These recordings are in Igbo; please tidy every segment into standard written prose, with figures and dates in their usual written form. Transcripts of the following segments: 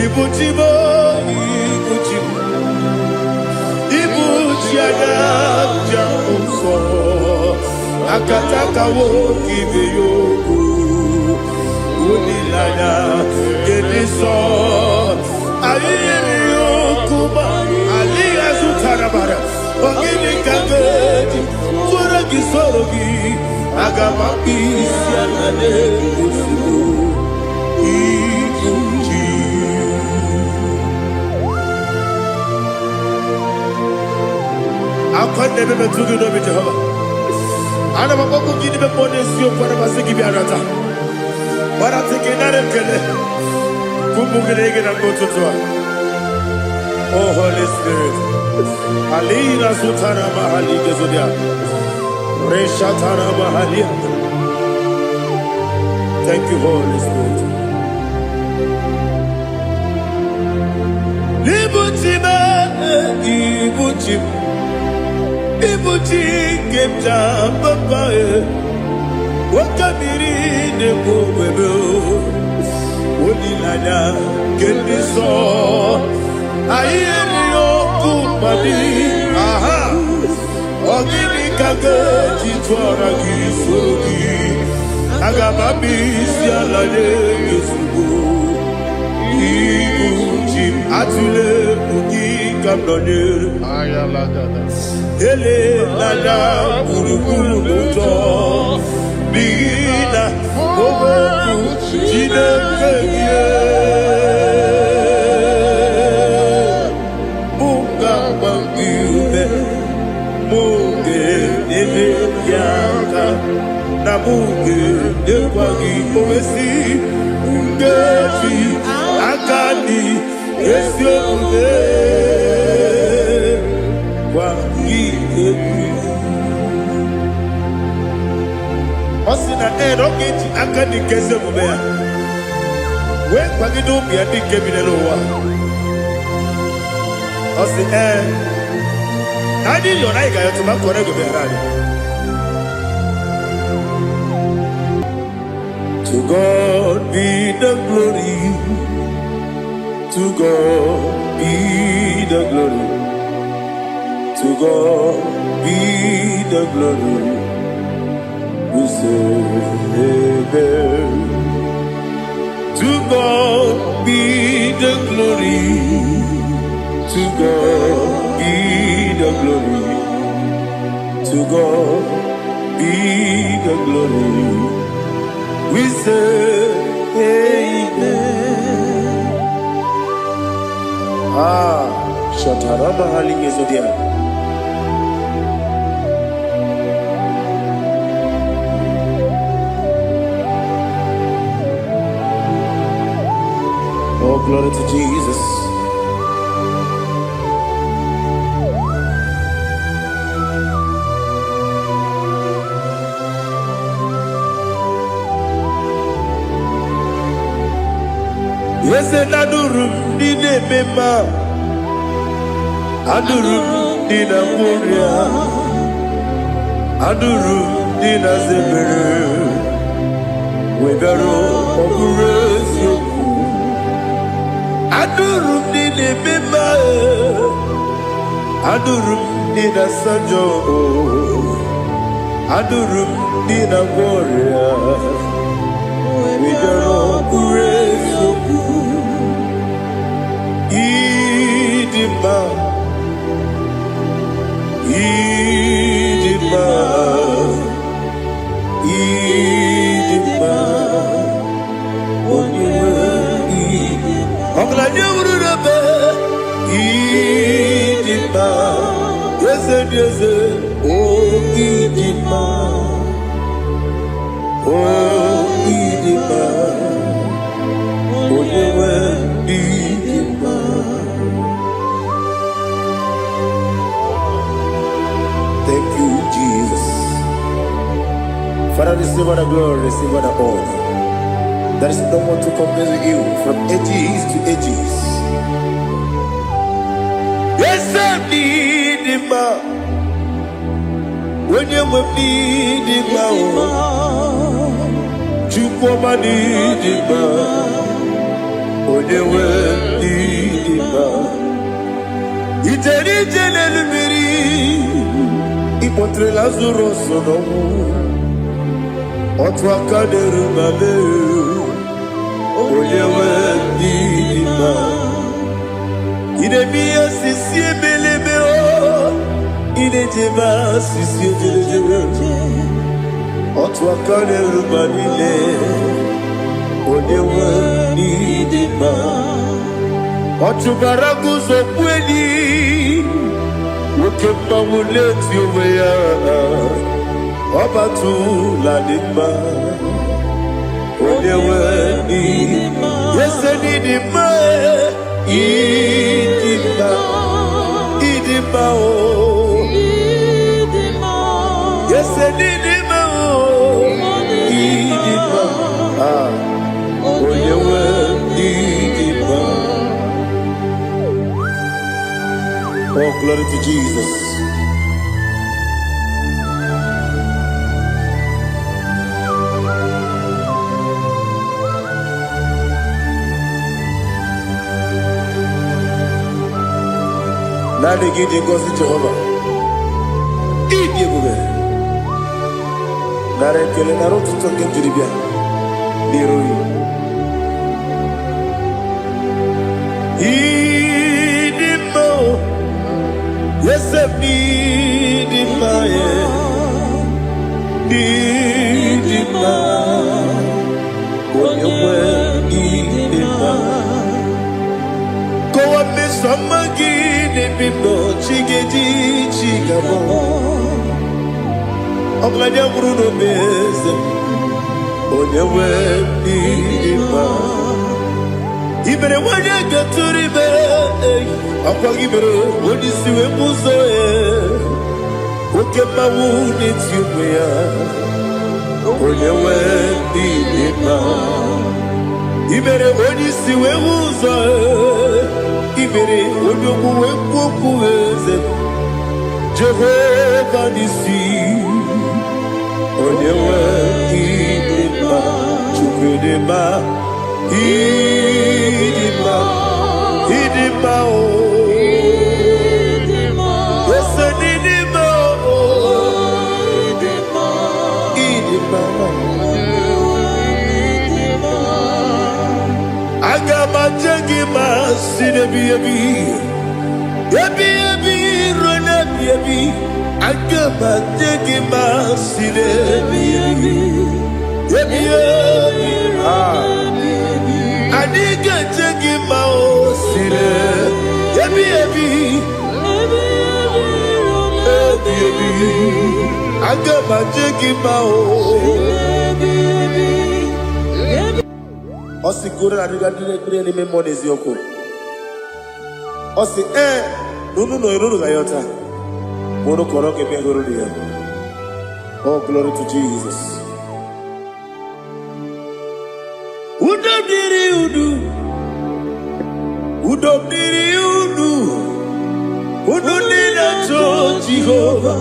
Ibu chi m, ibu chi m, ibu chi anya ji ahụ ụzọ, akataka nwoke ibe ya okwu, olileanya nke ndị nsọ. Anyị nyere ya okwu ma adịghị azụtara mara. Ọ gịnị ka m ga-eji tụọrọ gị, soro gị? Aga m akpụ isi ala na-ozugbo ibu chi. Akwa na-eme metụ gị n'obi, Jehova. Ana m akpọkwu gị n'ime mmụọ n'eziokwu. Ana m asị gị bịa nata gbarata gị, nara ekele ka ụmụ gị na-ege na mgbe ụtụtụ a. Oh Holy Spirit, alina sutara mahali gezodia reshatara mahalia. Thank you, Holy Spirit. Ibuchi m, ibuchi m, ibuchi nke m ji papa e, nwoke mmiri na-ekwu ogbebe, olileanya nke ndị nsọ. Anyị erighị ọkụ mmadụ aha. Ọ gịnị ka ga-eji tụọra gị, soro gị? Aga m abịa isi ala nye gị ozugbo. Ibu chi m, atụle egwu, gị ka m nọnyere. Elelanya gburugburu n'ụjọ, n'ihi na okwu Chineke gị mụ ga-agba gị ume, mụ ga-enyere gị aka, na mụ ga-enyekwa gị owesi nkeji aka dị ezi omume gwa gị egwu. Ọ sị na ee, na ọ ga-eji aka dị nke ezi omume ya wee kwagide ụmụ ya ndị nke bi n'elu ụwa. Ọ sị ee, na anyị yọrọ, anyị ga-ayọtụ ma kọrọ ego bịara anyị. To God be the glory, to God be the glory, to God be the glory. We say amen. To God be the glory, to God be the glory, to God be the glory. We say amen. Ah, Shatarama Halingezodia. Oh, glory to Jesus. Eze na anụrụ m ndị na-eme mma, anụrụ m ndị na-agwọ ọrịa, anụrụ m ndị na-aza ebere, wee bịaruo, ọ bụrụ eziokwu. Anụrụ m ndị na-eme mma, anụrụ m ndị na-asa njọ, anụrụ m ndị na-agwọ ọrịa, wee bịaruo, ọ bụrụ eziokwu. Ịdị mma, ịdị mma, ịdị mma, onye nwe ọgaranya wuru n'ebe. Ịdị mma, eze dị eze, o ịdị mma, o ịdị mma, onye nwe ịdị mma. Thank you, Jesus. Father, receive all the glory, receive all the honor. There is no one to compare with you from ages to ages. Eze n'ịdị mma, onye nwe m n'ịdị mma o, Chukwu ọma n'ịdị mma, onye nwe Ijere ije n'elu mmiri, ịkpọtere Lazarus n'ọnwụ. Otu aka na-eru ma mee, onye nwe ndị dị mma. Ị na-eme ihe sisi ebelebe o, ị na-ejebe asịsị ejerejere. Otu aka na-eru ma niile, onye nwe ndị dị mma. Ọ chụbara guzo kweli, nwoke mmanwụ na-eti onwe ya, ọ batụla dị mma, onye nwe ndị ese dị mma, ịdị mma, ịdị mma o, ese dị mma o, ịdị mma, ah, onye nwe ndị dị mma. Oh, glory to Jesus. Naanị gị dị ngọzi, Jehova. Ịdị ebube. Nara ekele, nara otuto nke m jiri bịa n'iru gị. Ịdị mma o, eze m, ịdị mma, ya ịdị mma, onye nwe ịdị mma. Kọwa mmeso ọma gị n'ebe m nọ, chi ga-eji chi ga-abọ. Ọgaranya nwụrụ n'obe, eze m, onye nwe ịdị mma. Ibere nwanyị gatụrụ ime, ọkwa gị mere onye isi wee bụ ụzọ ya. Oke mmanwụ na-eti onwe ya, onye nwe dị mma. Ibere onye isi wee hụ ụzọ, ibere onye ogbu wee kwuo okwu, eze Jehova n'isi, onye nwe ịdị mma. Chukwu dị mma, ịdị mma, ịdị mma o, ese n'ịdị mma o, ịdị mma. Aga m aje gị ma si n'ebi ebi ebi ebi ruo n'ebi ebi. Aga m aje gị ma si n'ebi ebi ebi ebi. Ah. Anyị ga-eje gị ma o si n'ebi ebi ebi ebi. Aga m aje gị ma o. Ọ sị goro adịga ndị na-ekpere n'ime mmụọ na eziokwu. Ọ sị ee na unu nọ unu ga ya ọta ma unu kọrọ ka ebe hụrụ ya. Oh, glory to Jesus. Udo dịrị unu, udo dịrị unu, unu ndị na-achọ Jehova,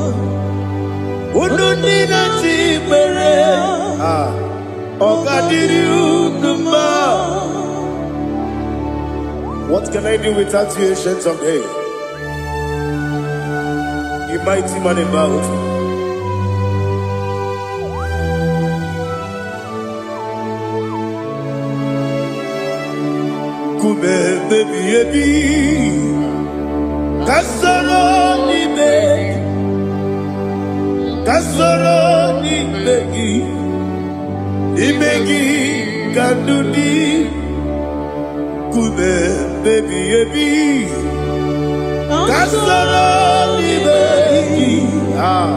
unu ndị na-achọ ikpere. Ah, ọ ga-adịrị unu mma. What can I do without you, Ancient of Days? You mighty man in battle. Nkume ebi ebi, ka soro n'ime gị, ka soro n'ime gị, n'ime gị ka ndụ dị. Nkume ebi ebi, ka soro n'ime gị, ah,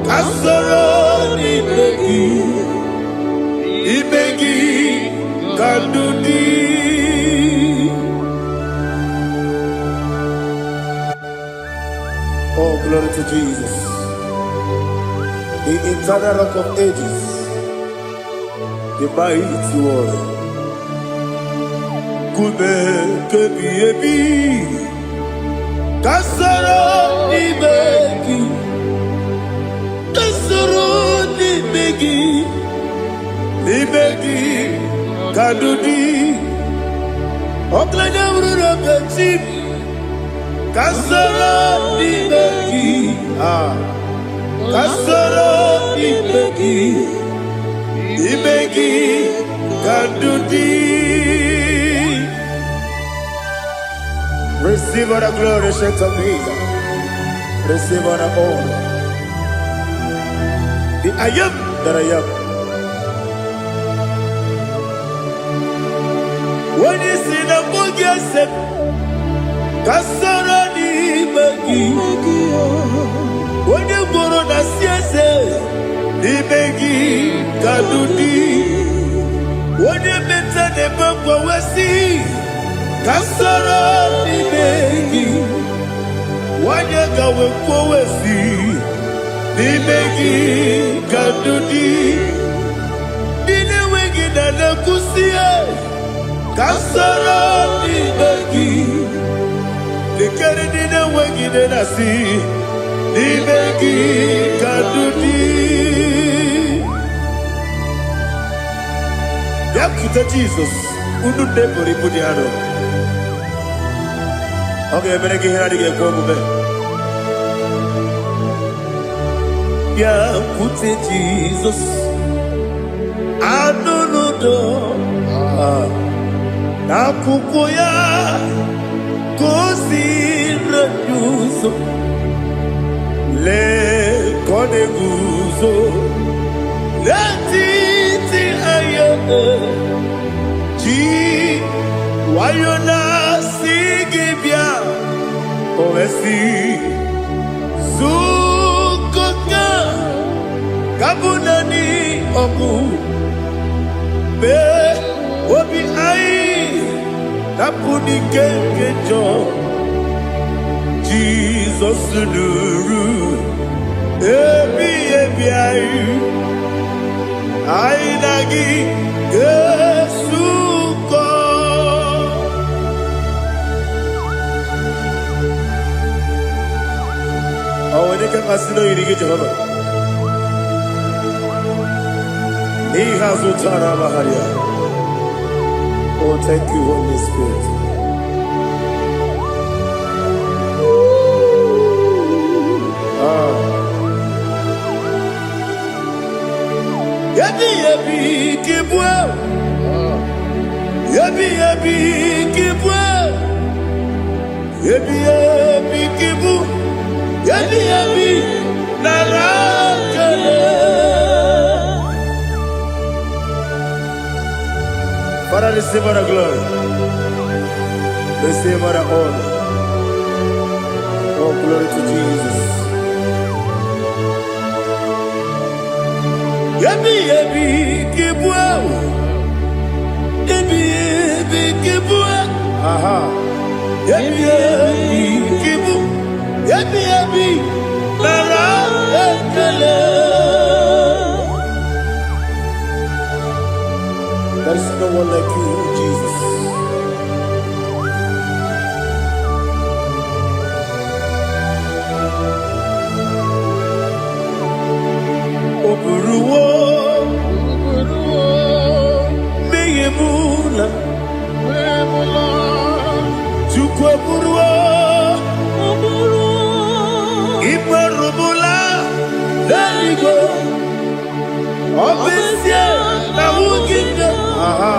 ka soro n'ime gị, n'ime gị ka ndụ dị. Oh, glory to Jesus. The eternal Rock of Ages, the mighty one. Nkume kebi ebi, ka soro n'ime gị, ka soro n'ime gị, n'ime gị ka ndụ dị. Ọgaranya wuru n'obechi m, Ka soro n'ime gị. Ah, ka soro n'ime gị, n'ime gị ka ndụ dị. Receive all the glory, Saint of me. Receive all the honor. The I am that I am. Onye si na mbụ gị ese, ka soro n'ime gị. Onye gworo na si eze, n'ime gị ka ndụ dị. Onye meta na-ebe nkwa wee sị, ka soro n'ime gị. Onye gawe kwuo wee sị, n'ime gị ka ndụ dị. Ndị na-enweghị na na-ekwusi ya, ka soro n'ime gị. Lekere ndị na-enweghị nne na-asị, n'ime gị ka ndụ dị. Bịakwute Jizọs, unu nne buru ibu dị arọ. Ọ ga-emere gị ihe na-adịghị ekwe omume. Bịakwute Jizọs, anụ n'udo n'akwụkwọ ya ka o si anyị ụzọ. Lee ka ọ na-eguzo n'etiti anyị, ji nwayọ na-asị gị bịa, o wee sị, zukọta ka bụ naanị ọgụ mee obi anyị dapụ n'ike nke njọ. Jizọs nụrụ ebi ebi anyị, anyị na gị ga-esukọ. Ọ nwere ike mmasị na oyiri gị, Jehova, n'ihe azụ tara amagharị ya. Oh, thank you, Holy Spirit. Ah. Ebi ebi kibue, ebi ebi kibue, ebi ebi kibu, ebi ebi nara kele. Father, receive all the glory, receive all the honor. Oh, glory to Jesus. Ebi ebi kibue, ebi ebi kibue, aha. Ebi ebi kibu, ebi ebi nara ekele. There is no one like you, Jesus. Oburuwo mmehie m na Chukwu oburuwo ikperubula n'eluigwe, ọ bụ ezie na nwunye nne, aha,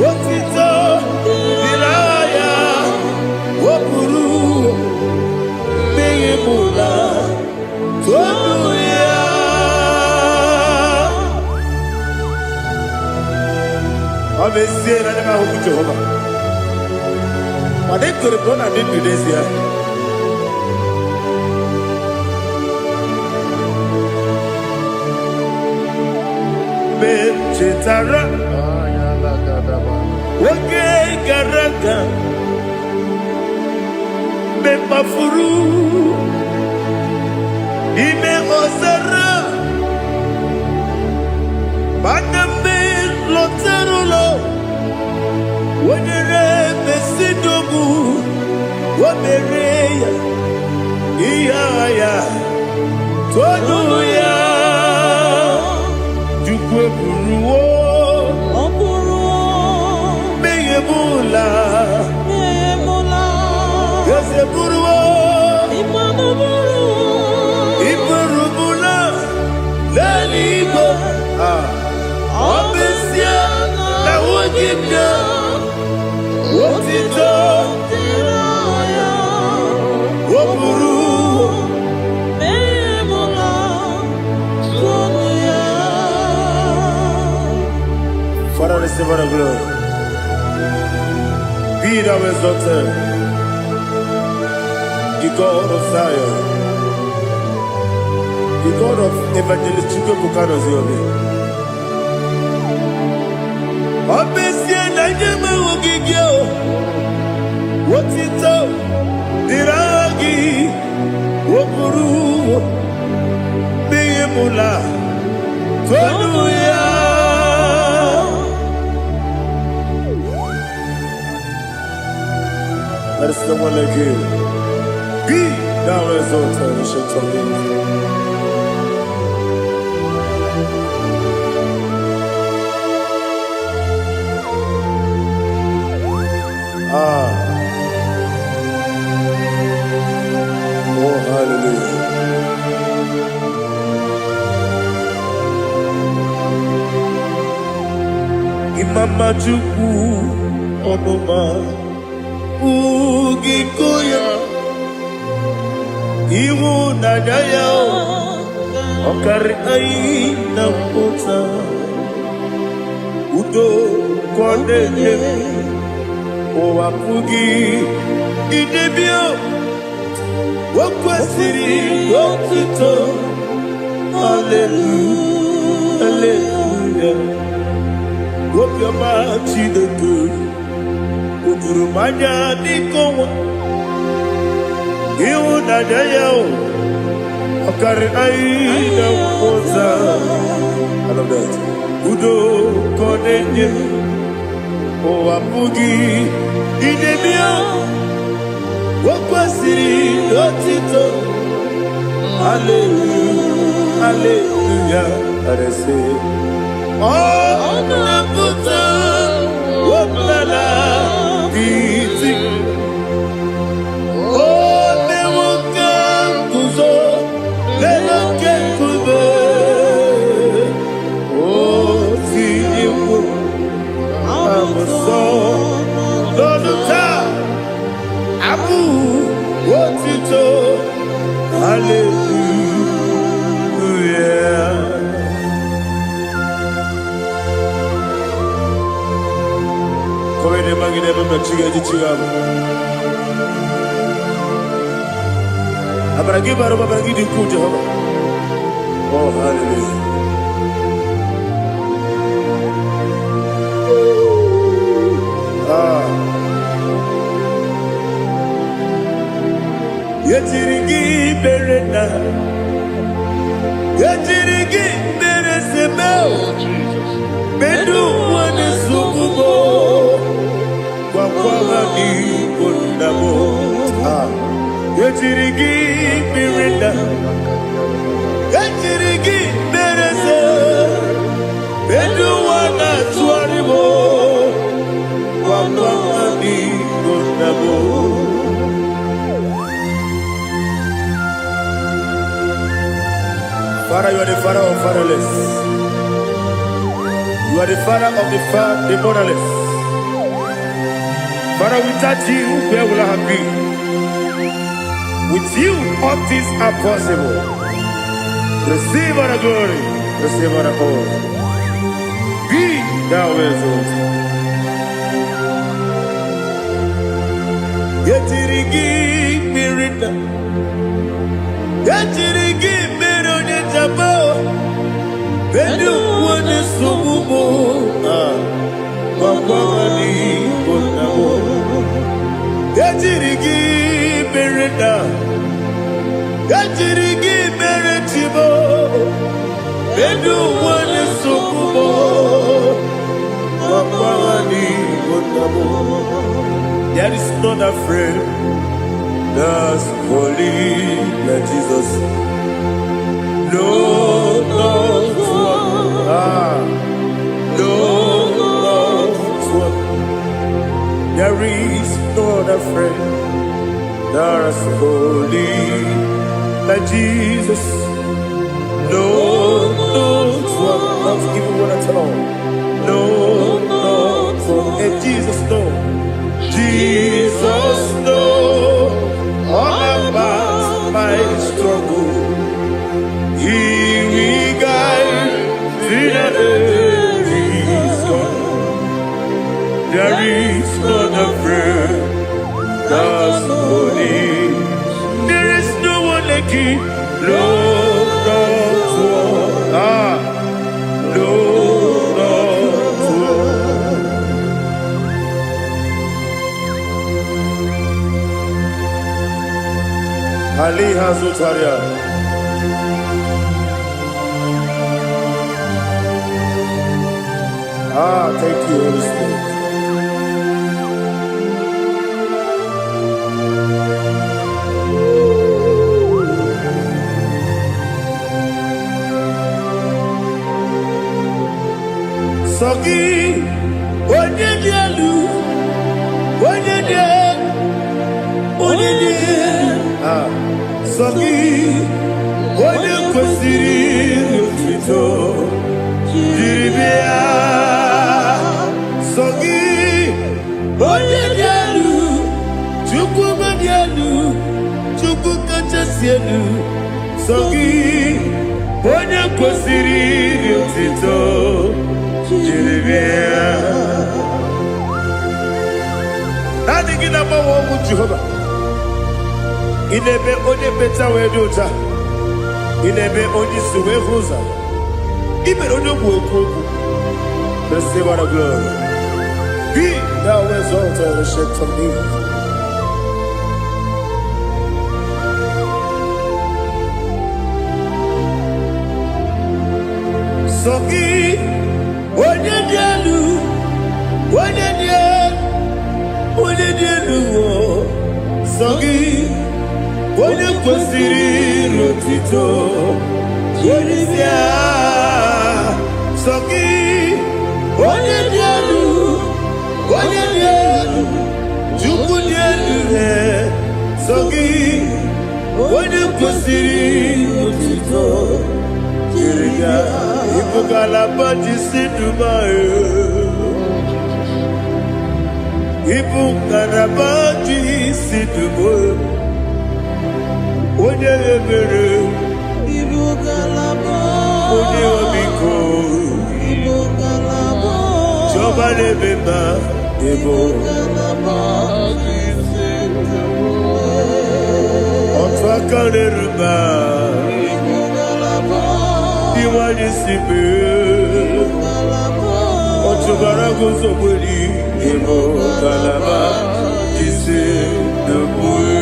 otito dịrị aha ya. O buru mmehie m na tonu ya. Ọ bụ ezie na ndị m ahụhụ Jehova, mana ekere m na ọ na-adị ndụ n'ezie. Mgbe m chetara oge gara aga, mgbe m kpafuru n'ime ọzara, mana mgbe m lọtara ụlọ, o nyere m ezinụlọ, o mere ya ihe agha ya, tonu ya. Chukwu eburuwo mmehie m ụla, eze buru Receive all the glory. Be thou exalted, the God of Zion, the God of Evangelist Chukwuebuka Noziobi. Ọ bụ ezie na njem enweghị gị o, otito dịrị aha gị, o buru n'ihi mụla tonu ya. There is no one like you. Be thou exalted, Ancient of Days. Ah, oh, hallelujah. Imama Chukwu ọnụma ugiko ya, ịhụnanya ya ọ karị anyị na mpụta, udo ka ọ na-enye, ụwa pụghị idebe. O kwesịrị otuto. Hallelujah, hallelujah. Obiọma Chineke o juru m anya n'ike ọnwa, ịhụnanya ya o ọ karị anyị na mmụta. I love that. Udo ka ọ na-enye, ụwa pụghị idebe ya. O kwesịrị otito. Hallelujah, hallelujah. Arese ọ na-apụta ọbụla iti, o mewo ka nguzo n'elu oke nkume, o tinyewo abụsọ n'ọnụ taa abụ otito. Hallelujah. Kọwede magide ebe m chi ga-eji chi ga-abụ. Amara gị bara ụba, amara gị dị ukwuu, Jehova. Oh, hallelujah. Ah. Yetiri gị mere na yetiri gị mere seme. Oh, Jesus. Bedu wane sukubo gwagwara n'igbo nna m. Ah. Yetiri gị mere na yetiri gị mere se bedu wana tụgharị m gwagwara n'igbo nna m. Father, you are the father of fatherless. You are the father of the motherless. Father, without you, where will I have been? With you, all things are possible. Receive all the glory. Receive all the honor. Be thou exalted. Yetiri gị mmiri na yetiri gị mmiri onye jaba bedu onye nsogbu m. Ah, gwagwara n'igbo nna m. Ejiri gị mere na ejiri gị mere chibo bedu onye nsogbu m gwagwara n'igbo nna m. There is none afraid that's holy like Jesus. No, not one. Ah, no, not one. There is no other friend that's holy like Jesus. No, not one. Not even one at all. No, not one. And Jesus, no. Jesus, no. All about my struggle. He will guide till the day is gone. No, not one. Ah, no, not one. Ali Hazutaria. Ah, thank you, Holy Spirit. Sọ gị, onye dị elu, onye dị elu, onye dị elu. Ah, sọ gị, onye kwesịrị otuto jiri bịa. Sọ gị, onye dị elu, Chukwu dị elu, Chukwu kachasị elu. Sọ gị, onye kwesịrị otuto jiri bịa. Naanị gị na-agbanwe ọnwụ Jehova. Ị na-eme onye mmecha wee dị ụcha. Ị na-eme onye isi wee hụ ụzọ. Ị mere onye ogbu ekwu okwu. Receive all the glory. Be thou exalted, ancient of days. Sọ gị, onye dị elu, onye dị elu, onye dị elu, o. Sọ gị, onye kwesịrị otito jiri bịa. Sọ gị, onye dị elu, onye dị elu, Chukwu dị elu, he. Sọ gị, onye kwesịrị otito jiri bịa. Ịbụ ngalaba ji si Dubai. Ịbụ ngalaba ji si Dubai. Onye ebere, Ibu ngalaba. Onye ọmịiko, Ibu ngalaba. Chiọma na-eme mma, ịbụ Ngalaba ji otu aka na-eru mba, Ibu ngalaba. Iwanye si mee. Ngalaba. Ọchụbara guzogberi, ịbụ ngalaba ji si Dubai.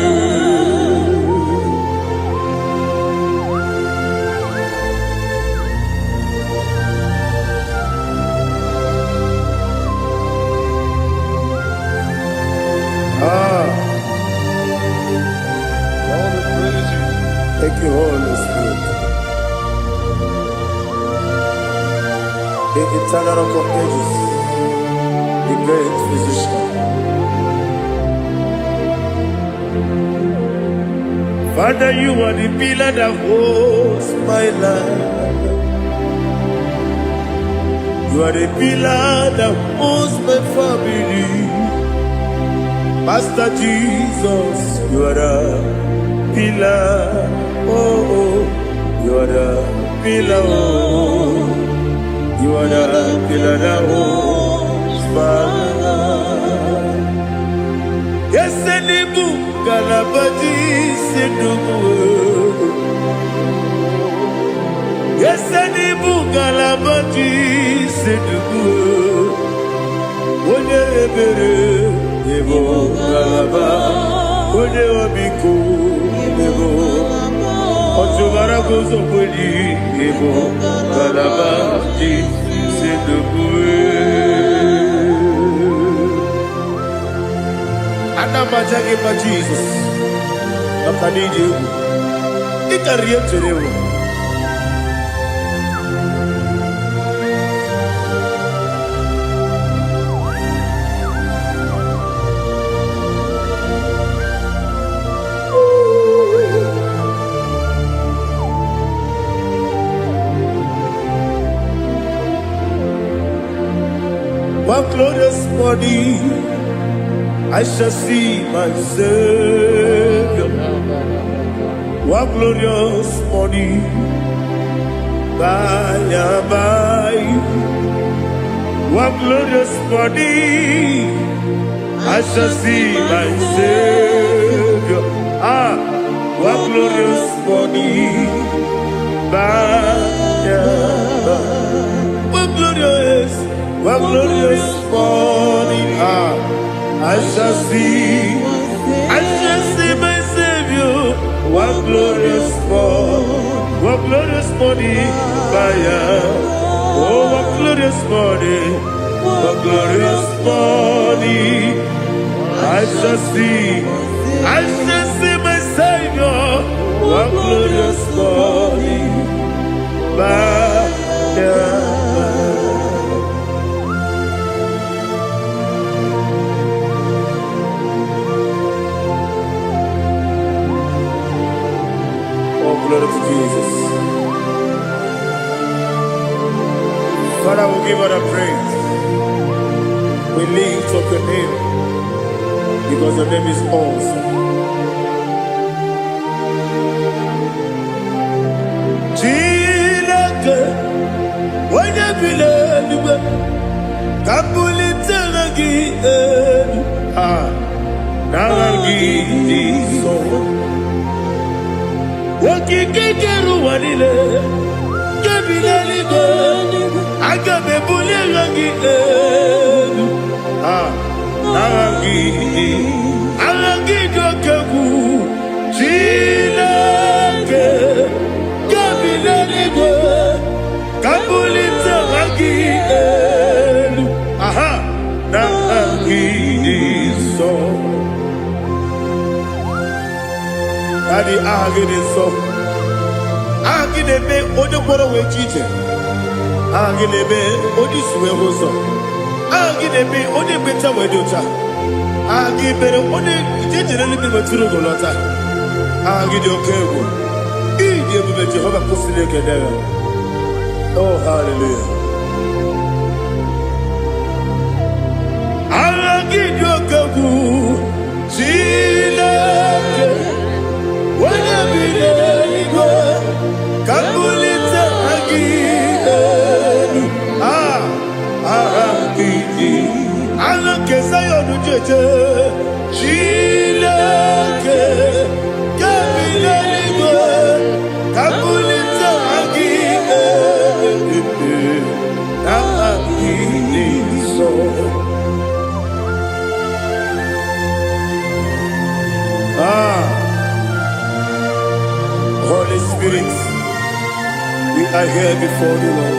Ah, All the praise. Thank you, Holy Spirit. The eternal Rock of Ages, the great physician. Father, you are the pillar that holds my life. You are the pillar that holds my family. Master Jesus, you are the pillar. Oh, you are the pillar. Oh, you are the pillar that holds my life. Yes, n'ịbụ ngalaba ji isi ndụ m. Yes, n'ịbụ ngalaba ji isi ndụ m. Onye ebere, ịbụ ngalaba. Onye ọmịiko, ịbụ ọchụbara guzokweli, ịbụ ngalaba ji isi ndụ m. Ana m aja gị mma, Jizọs, maka na ịdị egwu. Ị karịrị ihe m chere ewu. One glorious morning, I shall see my Savior. One glorious morning, by and by. One glorious morning, I shall see my Savior. Ah, one glorious morning. By and by. What glorious, what glorious morning, ah, I shall see, I shall see my Savior. What glorious morning, what glorious morning, by and. Oh, what glorious morning, what glorious morning. I shall see, I shall see my Savior. What glorious morning, by and by. Oh, glory to Jesus. Father, we give all the praise. We lift up your name because your name is awesome. Chineke, onye bi n'eluigwe, ka m bulite aha gị elu. Ah, n'aha gị dị nsọ. Okike kere ụwa niile, nke bi n'eluigwe, aga m ebuli aha gị elu. Ah, n'aha gị dị, aha gị dị oke egwu. Chineke, nke bi n'eluigwe, ka m bulite aha gị elu. Aha, n'aha gị dị nsọ. Daddy, aha gị dị nsọ. Aha gị na-eme onye kwọrọ wee ji ije. Aha gị na-eme onye isi wee hụ ụzọ. Aha gị na-eme onye mmecha wee dị ụcha. Aha gị mere onye ije jere eluigwe wetụrụ ugo lọta. Aha gị dị oke egwu. Ịdị ebube Jehova kwụsịrị ekele ya. Oh, hallelujah. Aha gị dị oke egwu. Chineke, onye bi n'eluigwe, ka m bulite aha gị elu. Ah, aha gị dị. Aha nke Zayọn jeje. Chineke, nke bi n'eluigwe, ka m bulite aha gị elu. Aha gị dị nsọ. Ah, Holy Spirit, we are here before the Lord.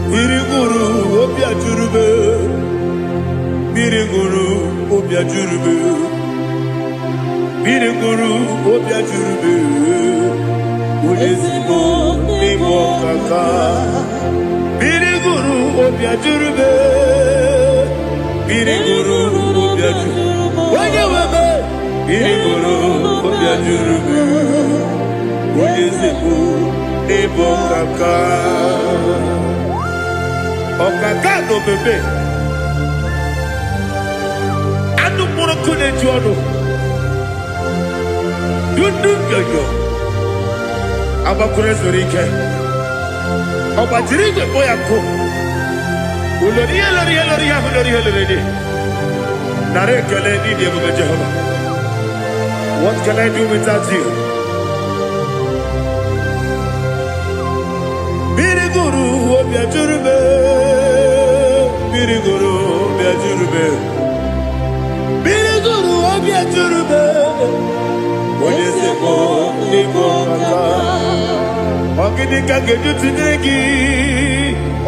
Mmiri gụrụ obi ajụrụbe, mmiri gụrụ obi ajụrụbe, mmiri gụrụ obi ajụrụbe, onye ezigbo n'ime ọkaka. Mmiri gụrụ obi ajụrụbe, mmiri gụrụ obi ajụrụbe, onye webe, mmiri gụrụ obi ajụrụbe, onye ezigbo n'ime ọkaka. Ọkaka na obebe anụ mkpụrụ ọkụ na-eju ọnụ dundu nyoyo agbakwuru zuru ike ọ gbajiri igwe kpọ ya nkụ ulori ihe lori ihe lori ihe ahụ lori ihe lori dị. Nara ekele n'ịdị ebube Jehova. What can I do without you? Mmiri gụrụ obi ajụrụ m, mmiri gụrụ obi ajụrụ m, mmiri gụrụ obi ajụrụ m, onye ezigbo n'ime ọkaka. Ọ gịnị ka ga-eji tụnyere gị,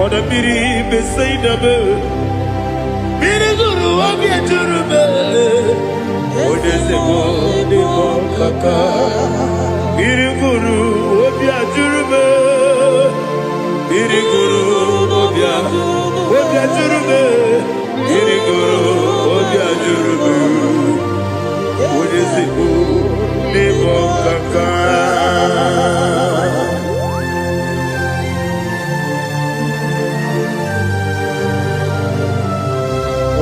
ọdọ mmiri Besaida m? Mmiri gụrụ obi ejuru m, onye ezigbo n'ime ọkaka. Mmiri gụrụ obi ajụrụ m, mmiri gụrụ obi ajụrụ m, mmiri gụrụ obi ajụrụ m, onye ezigbo n'ime ọkaka.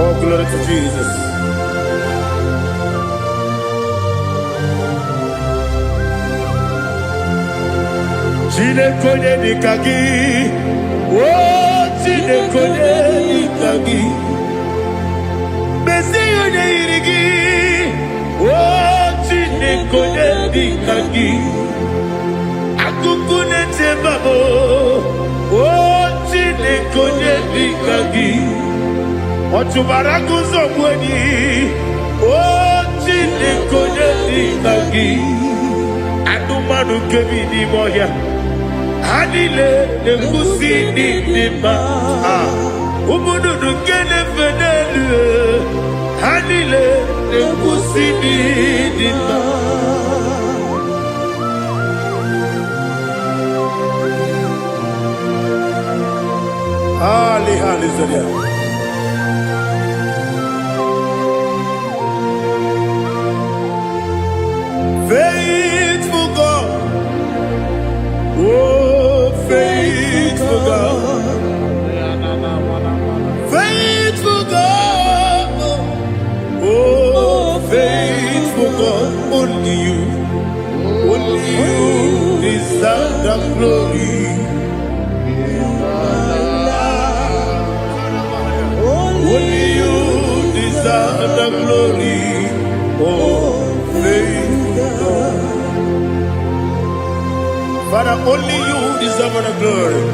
Oh, glory to Jesus. Chineke, onye dịka gị? O Chineke, onye dịka gị? Mezie onye yiri gị? O Chineke. Chineke, onye dị ka gị? Akụkụ na-echebe m, o Chineke, onye dị ka gị? Ọ chụbara gụzọ gbu enyi, o Chineke, onye dị ka gị? Anụmanụ nke bi n'ime ọhịa, ha niile na-ekwusi n'ịdị mma. Ah, ụmụ nnụnụ nke na-efe n'elu, ha niile na-ekwusi n'ịdị mma. Ali, hallelujah. Faithful God, oh, faithful God, faithful God, oh, faithful God, only you deserve the glory. Only you deserve the glory. Oh, faithful God. Father, only you deserve the glory.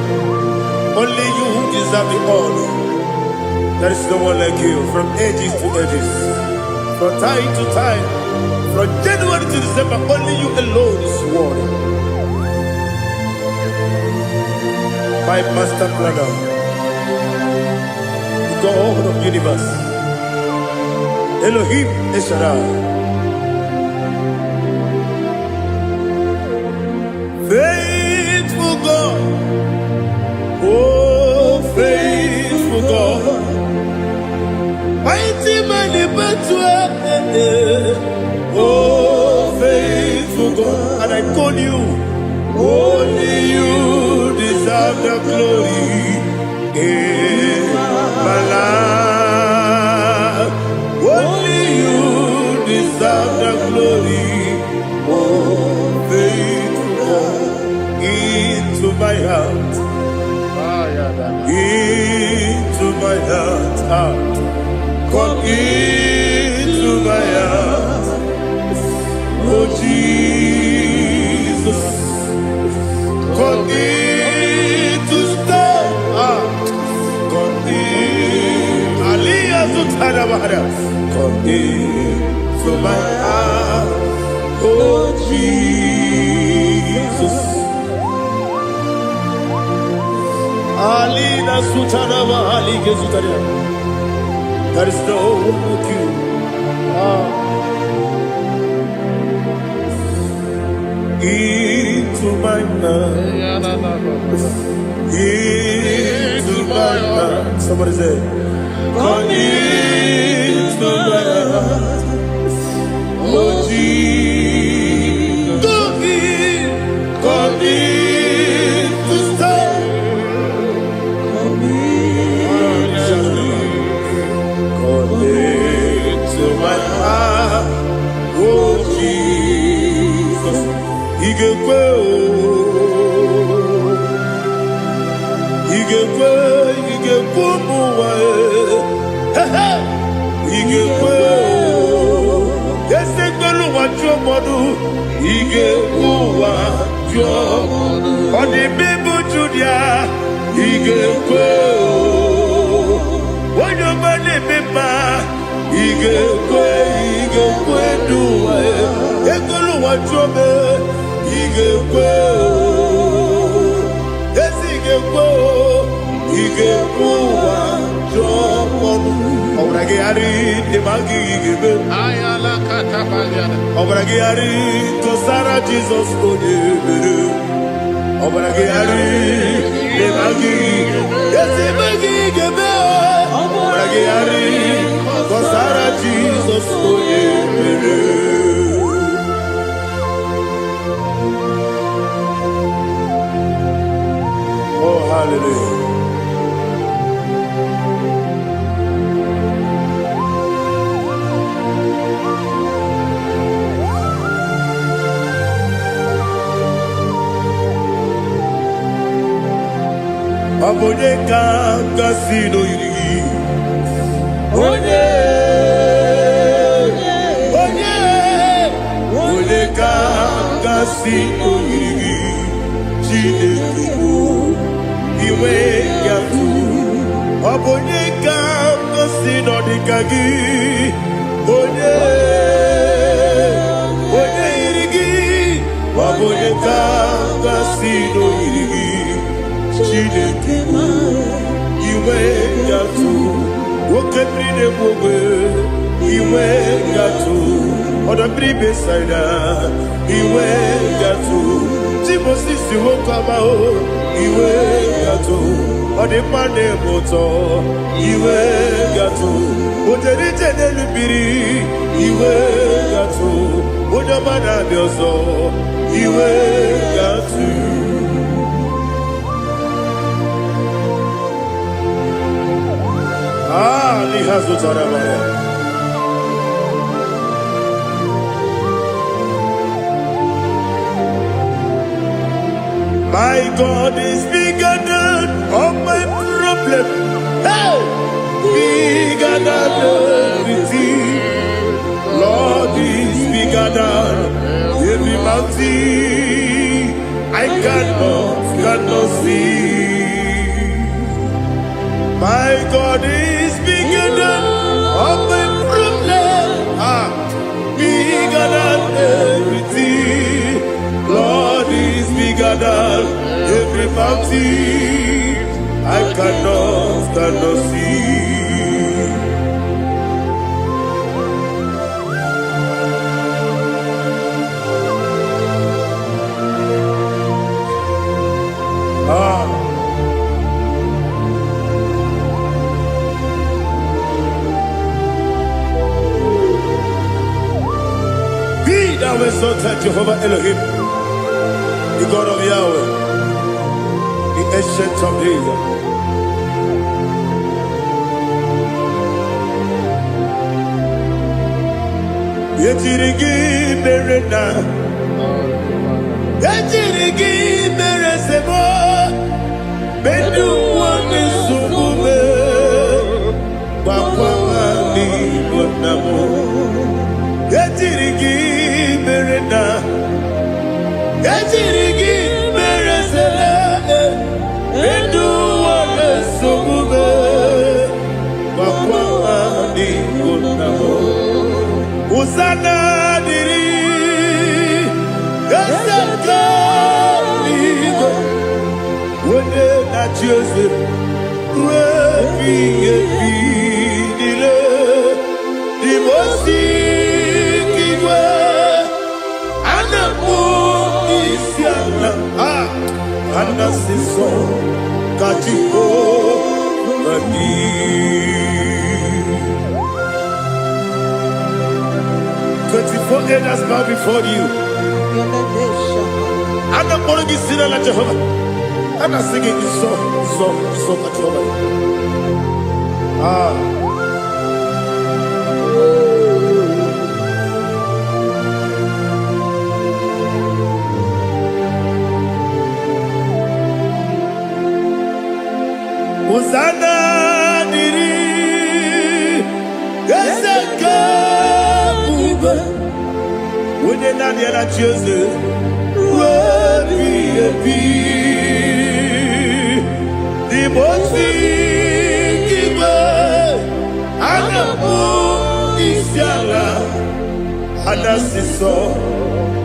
Only you deserve the honor. There is no one like you from ages to ages, from time to time, from January to December. Only you alone is worthy. My master planner, the God of universe, Elohim El Shaddai. Faithful God, oh, faithful God, mighty man in battle, oh, faithful God, and I call you, only you deserve the glory in my life. Only you deserve the glory, oh, faithful God, into my heart, into my heart, ah. Come into my heart, oh Jesus. Come in to stay. Ah, come in. Aliyah Zutanabara. Come in to my heart, oh Jesus. Alina Sutanaba Ali Gezutaria. There is no one like you. Ah. Into my heart. Into my heart. Somebody say, come into my heart. Oh Jesus. Come in. Come in to stay. Come into my heart. Oh Jesus. Ị ga-ekwe o. Ị ga-ekwe, ị ga-ekwe ụmụ ụwa e. He, ị ga-ekwe o. Eze gbelu ụwa jụọ mmadụ, ị ga-ekwe ụwa jụọ. Ọ dị ime bụ Judia, ị ga-ekwe o. Onye ọma na-eme mma, ị ga-ekwe, ị ga-ekwe n'ụwa e. Ekwela ụwa jụọ m, ị ga-ekwe o. Ezi ị ga-ekwe o, ị ga-ekwe ụwa jụọ ọnụ. Ọbara gị gharị ndị ma gị ga-eme. Ọbara gị gharị tụsara Jizọs onye mere. Ọbara gị gharị ndị ma gị. Ezi ma gị ga-eme. Ọbara gị gharị tụsara Jizọs onye mere. Oh, hallelujah. Ọ bụ onye ka gasị n'oyiri gị? Onye, onye, onye. Ga-asị o yiri gị, Chineke bụ inwe gatụ. Ọ bụ onye ka m gosi nọ dịka gị? Onye, onye yiri gị? Ọ bụ onye ka m gosi nọ yiri gị, Chineke bụ inwe gatụ? Nwoke mmiri na-egbu ogbe, inwe gatụ. Ọdọ mmiri Besaida, inwe gatụ. Timosisi nwoke ọma o, iwe gatụ. Ọ dị mma na-eme ụtọ, iwe gatụ. O jere ije n'elu mmiri, iwe gatụ. Onye ọma na-abịa ọzọ, iwe gatụ. Ah, n'ihe zụtara m ya. My God is bigger than all my problem. Hey! Bigger than everything. Lord is bigger than every mountain. I cannot see. My God is bigger than all my problem. Ah, bigger than everything. Lord is bigger than every mountain. I cannot see. Ah, be thou exalted, Jehovah Elohim, the God of Yahweh, the Ancient of Days. Ejiri gị mere na ejiri gị mere sebo mgbe ndị ụwa na-esogbu m, gwakwa ha n'Igbo nna m. Ejiri gị mere na ejiri gị mere sele mgbe ndị ụwa na-esogbu m, gwakwa ha n'Igbo nna m. Hosanna dịrị eze nke eluigwe, onye na-achị eze ruo ebighị ebi niile. Dị nke igwe a na-akpọ isi ala, a anasị nsọ ka Jehova dị. 24 elders bow before you. A na-akpọrọ gị si n'ala Jehova. A na-asị gị nsọ, nsọ, nsọ ka Jehova dị. Ah. Hosanna dịrị eze nke ebube, onye naanị ya na-achị eze ruo ebighị ebi. N'ime osi igwe a na-akpọ isi ala, a na-asị nsọ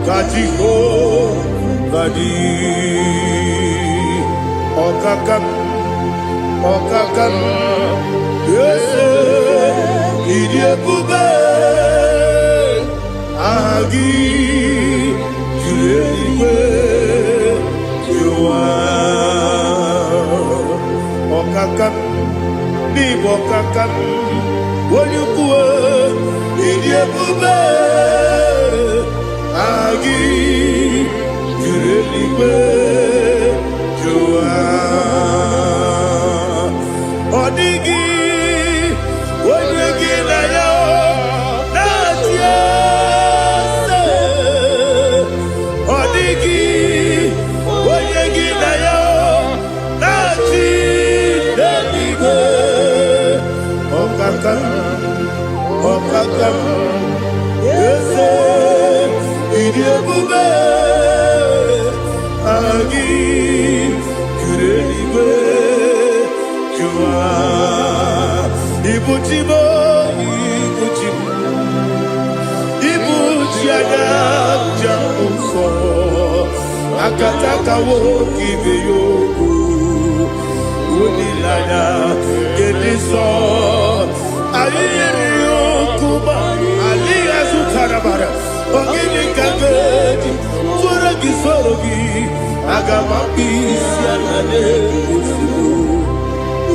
ka Jehova dị. Ọkaka m, ọkaka m, eze, ịdị ebube, aha gị juru eluigwe juru ụwa. Ọkaka m, n'ịbụ ọkaka m, onye ukwu, ịdị ebube, aha gị juru eluigwe juru ụwa. Ọ dịghị onye gị na ya na-achị eze. Ọ dịghị onye gị na ya na-achị n'eluigwe. Ọkaka m, ọkaka m, eze, ịdị ebube. Akataka nwoke ibe ya okwu. Olileanya nke dị nsọ. Anyị nyere ya okwu ma adịghị azụtara bara. Ọ gịnị ka m ga-eji tụọrọ gị soro gị? Aga m akpụ isi ala n'ozugbo.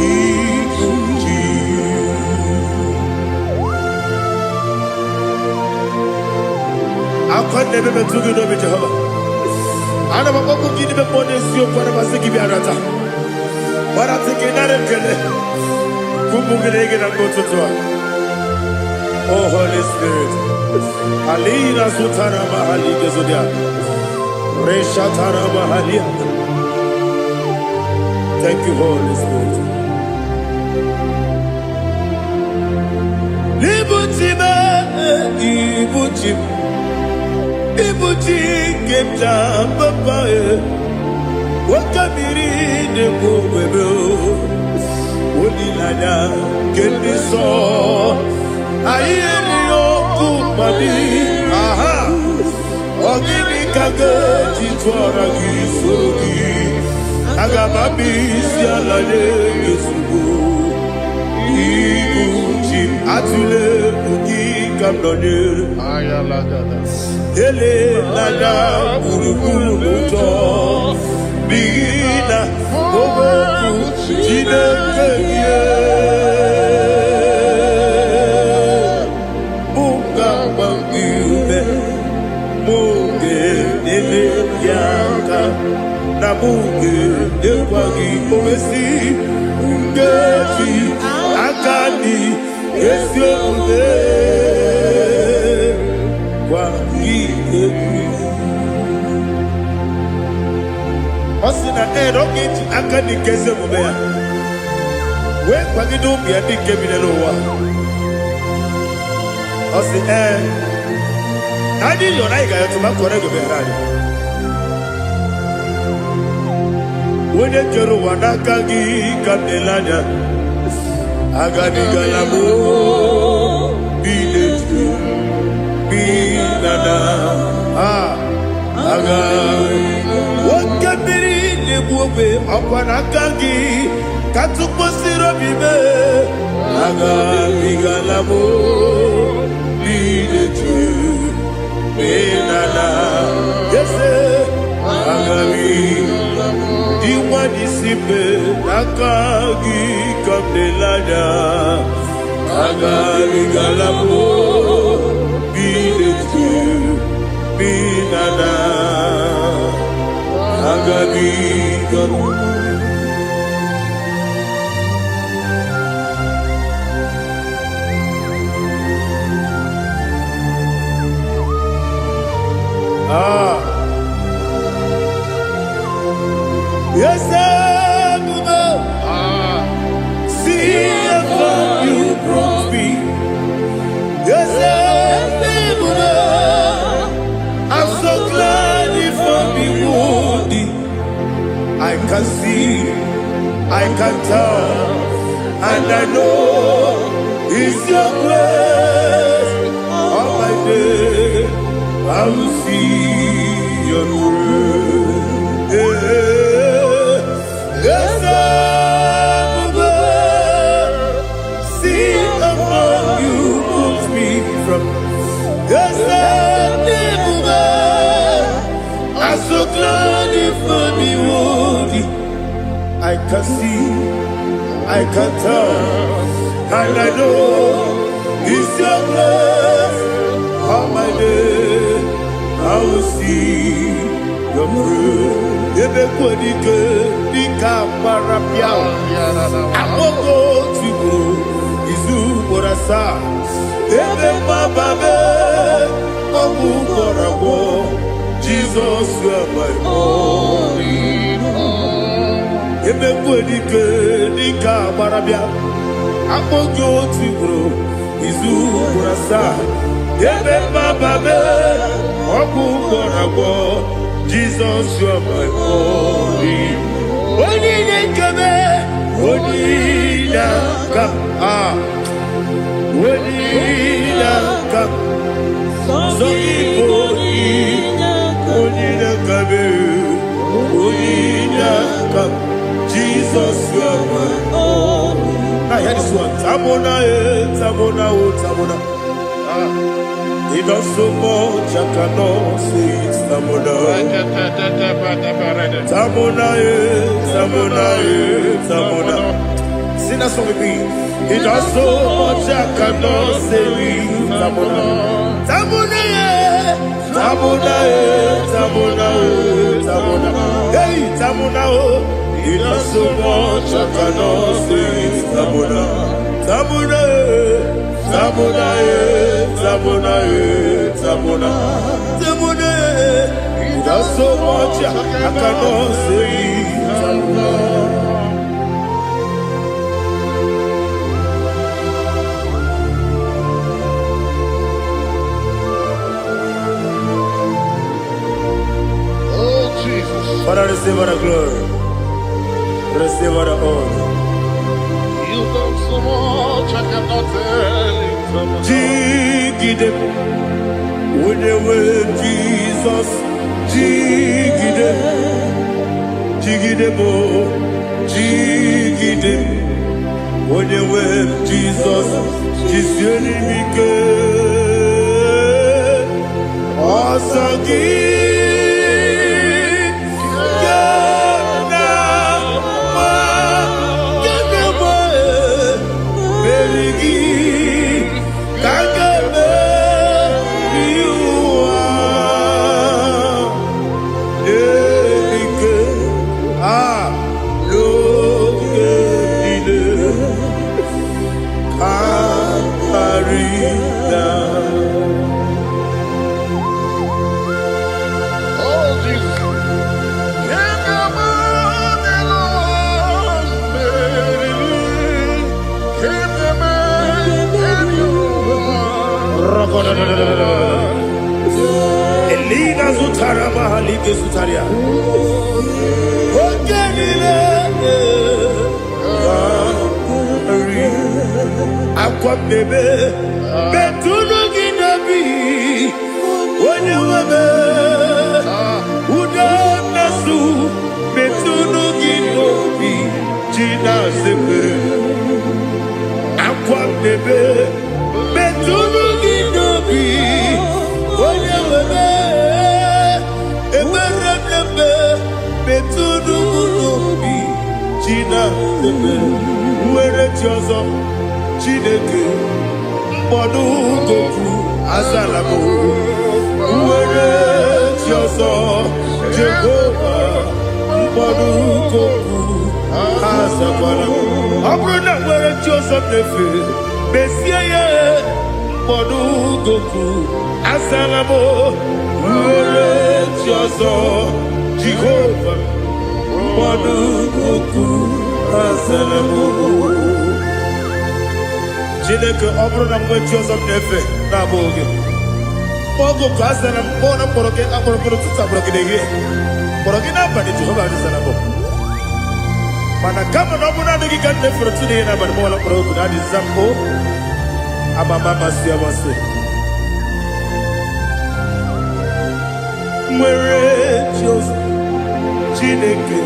Ibu ji. Akwa na-ebe metụ gị n'obi Jehova. Ana m akpọkụ gị n'ime mmụọ n'eziokwu, ana m asị gị bịa nata. Gbarata gị nara ekele. Ụmụ gị na-ege na mgbe ụtụtụ a. Oh Holy Spirit. Alina sutara mahali gezodia. Reshatara mahalia. Thank you, Holy Spirit. Ibuchi m, ibuchi m, ibuchi nke m ji papa e. Nwoke mmiri na-egbu ogwebe o. Olileanya nke ndị nsọ. Anyị erighị okwu mmadụ. Aha. Ọ gịnị ka ga-eji tụọrọ gị soro gị? Aga m abịa isi ala nye gị ozugbo. Ibu ji m atụle egwu gị ka m nọnyere. Elela gburugburu n'ụjọ n'ihi na okwu Chineke gị mụ ga-agba gị ume, mụ ga-enyere gị aka na mụ ga-enyekwa gị owesi nkeji aka dị ezi omume gwa gị egwu. Ọ sị na ee, na ọ ga-eji aka dị nke ezi omume ya wee kwagide ụmụ ya ndị nke bi n'ụwa. Ọ sị ee, na anyị yọrọ, anyị ga-ayọtụ ma kọrọ ego bịara anyị. Onye kere ụwa, n'aka gị ka m na-ele anya. Agabigala m bi n'etu bi na na aga oke mmiri na-egbu ogbe, ọkwa n'aka gị ka tụkwasịrị obi mee. Agabigala m bi n'etu bi na na ese agabi ịnwa n'isi mbe, n'aka gị ka m na-ele anya. Agabigala m bi n'etu bi na na agabigala. Ah. Yes, see how far you brought me. Yes, I'm so glad you found me worthy. I can see, I can tell, and I know it's your grace. All my day, I will see your grace. Yes, see how far you put me from. Yes, I'm so glad you found me worthy. I can see, I can tell, and I know it's your grace. All my day, I will see your praise. Ebe kwenike dịka agbara bịa akpọgo otu ugboro izu ugboro asaa ebe mgbaba mee ọgwụ gwọrọ agwọ. Jizọs, my all. Ebe kwenike dịka agbara bịa akpọ gị otu ugboro izu ugboro asaa ebe mgbaba mee ọgwụ gwọrọ agwọ. Jizọs, you are my all. Onye na-ekebe, onye na-aka ah onye na-aka sọ gị bụ onye na-akabe. Inyeaka m. Jesus, you are my all. Now hear this one. Tamona, eh, Tamona, oh, Tamona. He does so much I cannot say it. Tamona. Tamona, eh, Tamona, eh, Tamona. Sing that song with me. He does so much I cannot say it. Tamona. Tamona, eh, Tamona, eh, Tamona, oh, Tamona. Hey, Tamona, oh. He does so much I cannot say it. Tamona. Tamona, eh, Tamona, eh, Tamona, eh, Tamona. Tamona, eh. He does so much I cannot say it. Tamona. Oh, Jesus. Father, receive all the glory. Receive all the honor. You've done so much, I cannot tell it. Jigide, onye nwe Jizọs, jigide, jigide m, jigide, onye nwe Jizọs, jisie m ike. Ọsọ gị ga na-agba, ga na-agba, meri gị ka m ga-emeri ụwa. Ike a n'oge niile ka karịa. Oh, Jesus. Give your man alone, Give the man alone. Elina zutara mahalike zutaria. Oge niile karị. Akwa mmebe metụnụ gị n'obi onye nwebe ude mmesu metụnụ gị n'obi ji na-azekwe akwa mmebe metụnụ gị n'obi onye nwebe ekpere mmemme metụnụ m n'obi ji na-azekwe nwere chi ọzọ Chineke mkpọdụ gopu azala m nwere chi ọzọ Jehova mkpọdụ gopu azakwara m ọ bụrụ na nwere chi ọzọ m na-efe mesie ya mkpọdụ gopu azala m nwere chi ọzọ Jehova mkpọdụ gopu azala m. Chineke, ọ bụrụ na m nwee chi ọzọ m na-efe na-abụghị gị, oge ka azara m kpọọ na mkpọrọ gị akpọrọ gị n'ụtụtụ, akpọrọ gị n'ehihie, kpọrọ gị n'abalị, Jehova azara m. Mana kama na ọ bụrụ naanị gị ka m na-efere otu n'ihe n'abalị m ọla kpọrọ oku na adịza m o amama amasị amasị nwere chi ọzọ Chineke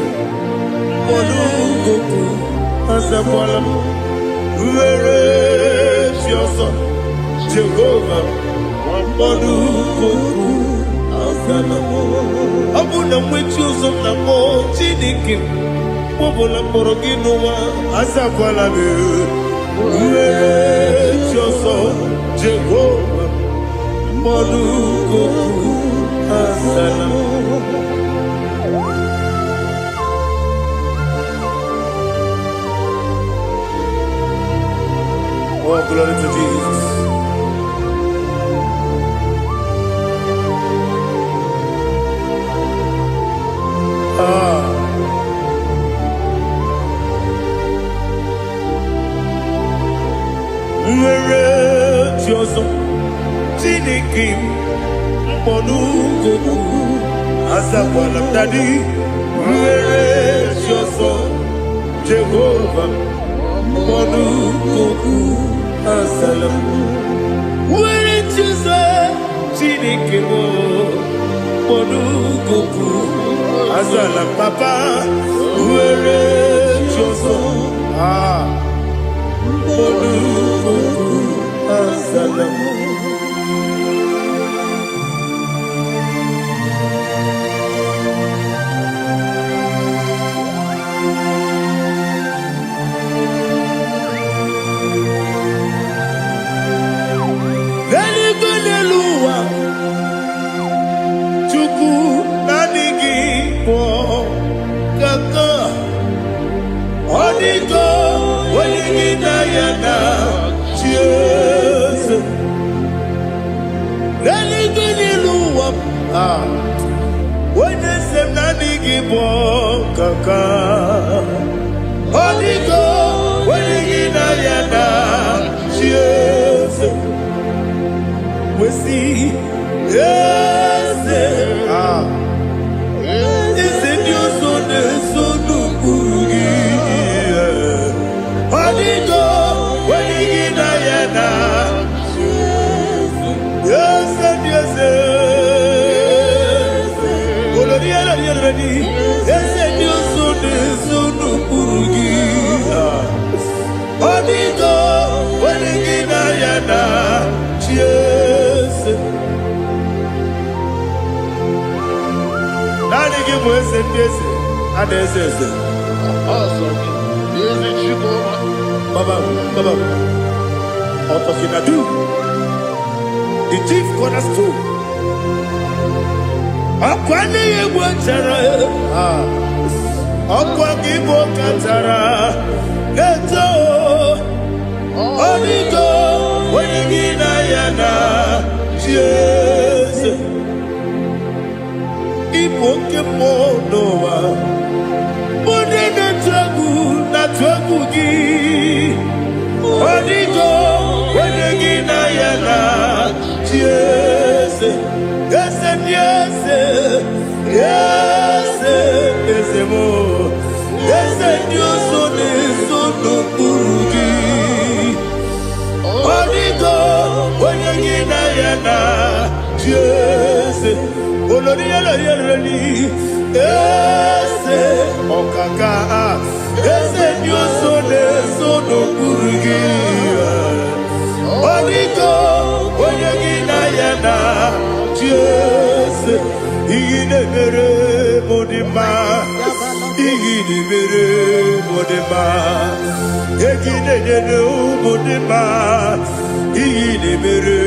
mkpọrọ azakwala m nwere chi ọzọ Jehova mkpọrọ azala m. Ọ bụ na nwe chi ọzọ m na mmụọ Chineke m ọbụla mkpọrọ gị n'ụwa azakwala m nwere chi ọzọ Jehova mkpọrọ azala m. Oh, glory to Jesus. Ah, nwere chi ọzọ Chineke mkpọrọ azakwala m daddy nwere chi ọzọ Jehova mkpọrọ azala m nwere chi ọzọ Chineke m mkpọrọ Azala papa were chi ọzọ. Ah, olukuku azala m. N'eluigwe n'elu ụwa, Chukwu naanị gị bụ ọkaka. Ọ dịgo onye gị na ya na chi eze. N'eluigwe n'elu ụwa, ah, onye eze m naanị gị bụ ọkaka. Ọ dịgo onye gị na ya na chi eze. Wesi eze, ah, eze ndị ọzọ na-eso n'ụkpụrụ gị. Ọ dịgo onye gị na ya na eze ndị eze. Olori elori elori, eze ndị ọzọ na-eso n'ụkpụrụ gị. Ah. Ọ dịgo onye gị na ya na chi eze. Naanị gị bụ eze ndị eze, a na-eze eze. Eze Chukwu. Baba, Baba, Otokinadu, the chief cornerstone. Ọkwa n'ihi egwu chara, ah, ọkwa gị bụ kachara na-eto. Ọ dịgo onye gị na ya na chi eze. Ịbụ oke mmụọ n'ụwa. Onye na-atụ egwu na-atụ egwu gị. Ọ dịgo onye gị na ya na chi eze. Eze ndị eze, eze eze m. Eze ndị ọzọ na-eso n'okpuru gị. Ọ dịgo onye gị na ya na chi eze. Olori elori elori, eze ọkaka, eze ndị ọzọ na-eso n'okpuru gị. Ọ dịgo onye gị na ya na chi eze. Ihe na-emere m dị mma, ihe na-emere m dị mma, ego ị na-enyere ụmụ dị mma, ihe na-emere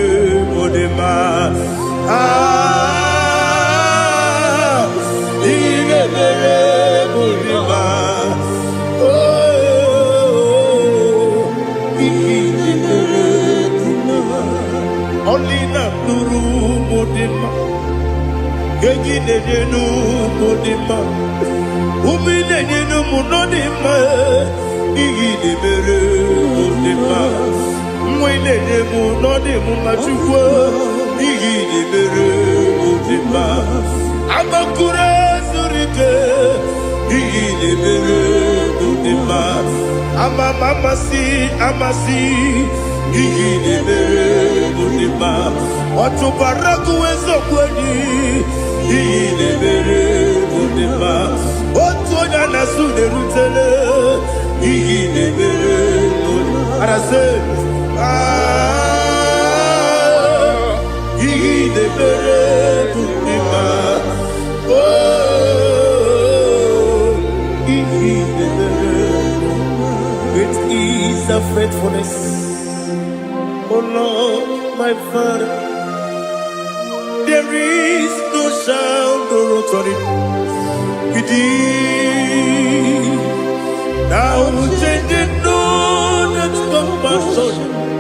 m dị mma. Ah, ihe na-emere m dị mma. Oh, ihe na-emere m dị mma. Ọlị na-alụrụ ụmụ dị mma, ego ị na-enye ụmụ dị mma. Ume ị na-enye n'ụmụ nọ dị mma, ihe ị na-emere mụ dị mma. Nwa ị na-enye mụ nọ dị m mma, Chukwu, ihe ị na-emere mụ dị mma. Agbakụrụ zuru ike, ihe ị na-emere mụ dị mma. Ama m amasị amasị, ihe ị na-emere mụ dị mma. Ọtụbara gụwa eziokwu enyi, ihe ị na-emere mụ dị mma. Otu onye a na-asụ na-erutele, ihe ị na-emere mụ dị mma. Arasị, ah, ihe ị na-emere mụ dị mma. Oh, ihe ị na-emere mụ. Great is the faithfulness, O Lord, my Father. There is no sound or authority. It is now changing no that compassion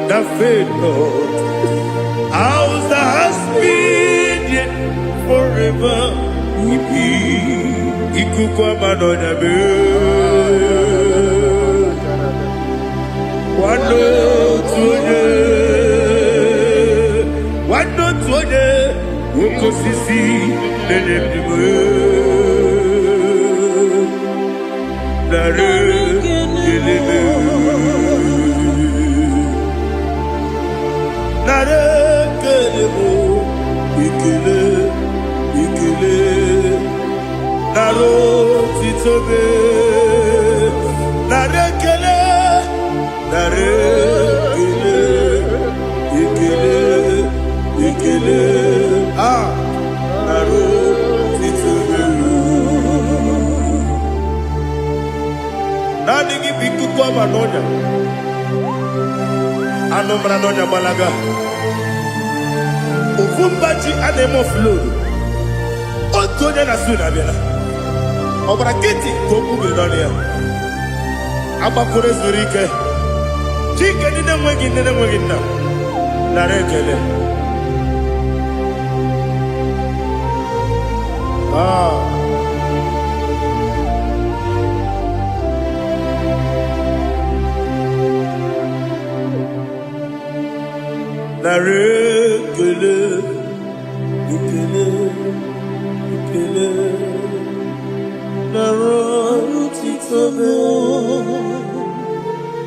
that fail not. Ours that has been yet forever we be. Ikuku amanonya be. Nwanne otu onye, nwanne otu onye, nwoke osisi na-enye m narị ekele m. Narị ekele m, ekele, ekele. Nara otito m. Nara ekele. Nara ekele. Ekele. Ekele. Ah, nara otito m. Naanị gị bụ ikuku ọma n'ọnya. Anụ mara n'ọnya gbalaga. Ofu mba ji a na-eme ofload. Otu onye na su na-abịala. Ọ gbara nkịtị ka okwu biri n'ọnụ ya. Agbakọrọ zuru ike. Chike ndị na-enweghị nne na-enweghị nna. Nara ekele. Ah. Nara ekele. Ekele. Ekele. Nara otito m.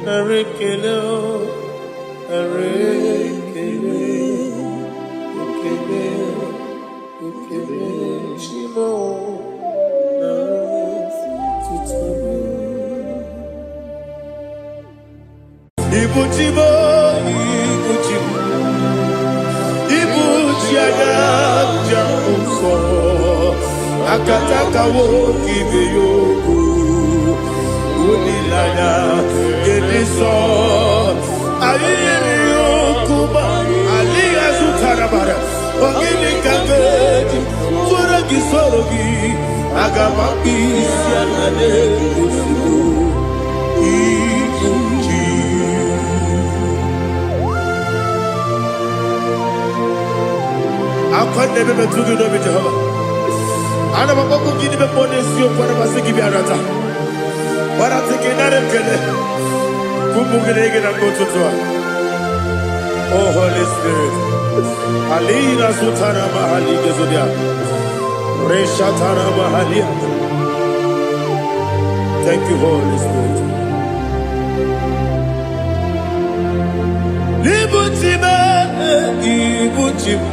Nara ekele. Nara ekele. Ekele. Ekele. Chimo. Nara otito m. Ibu chi m, ibu chi m, ibu chi anya nja nsọ, akataka nwoke ibe ya okwu, olileanya nke dị nsọ, anyị nyere ya okwu ma alịghị azụtara bara, ọ gịnị ka m ga-eji tụọrọ gị soro gị, aga m akpụ isi ala n'ozugbo ibu chi. Akwa na-ebe metụ gị n'obi Jehova. Ana m akpọkụ gị n'ime mmụọ n'eziokwu, ana m asị gị bịa rata. Gbarata gị nara ekele. Ụmụ gị na-ege na mgbe ụtụtụ a. Oh Holy Spirit. Alina zutara mahali gezodia. Reshatara mahalia. Thank you, Holy Spirit. Ibuchi m, ibuchi m,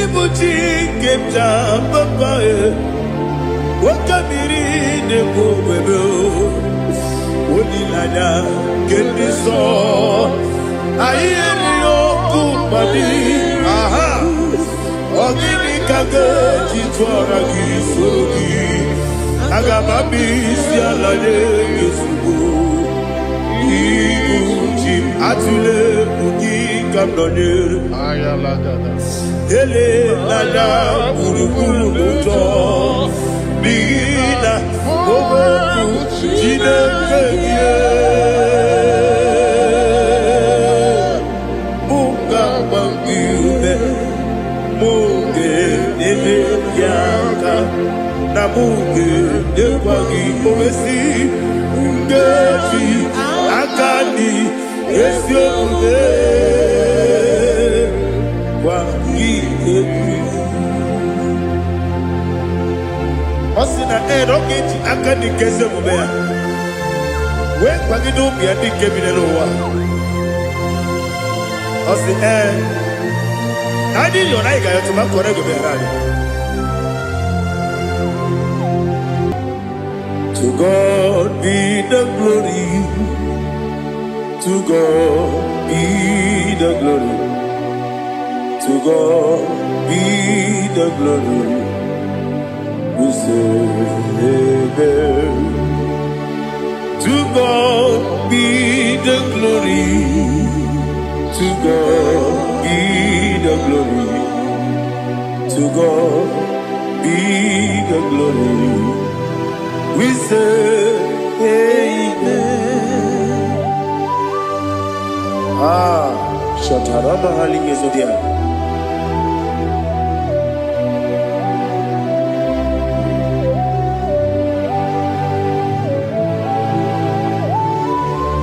ibuchi nke m ji papa e. Nwoke mmiri na-ekwu ogbebe o. Olileanya nke ndị nsọ. Anyị erighị ọkụ mmadụ. Aha! Ọ gịnị ka m ga-eji tụọra gị soro gị? Aga m abịa isi ala nye gị ozugbo. Ibu ji m atụle egwu gị ka m nọnyere. Ayalagada. Elela gburugburu n'ụjọ n'ihi na okwu Chineke gị mụ ga-agba gị ume, mụ ga-enyere gị aka, na mụ ga-enyekwa gị owesi nkeji aka dị ezi omume gwa gị okwu. Ọ sị na ee na ọ ga-eji aka dị nke ezi omume ya wee kwagide ụmụ ya ndị nke bi n'ụwa. Ọ sị ee na anyị yọrọ anyị ga-ayọtụ ma kọrọ ego bịara anyị. To God be the glory. To God be the glory. To God be the glory. We say amen. To God be the glory. To God be the glory. To God be the glory. We say amen. Ah, Shatarama Halingezodia.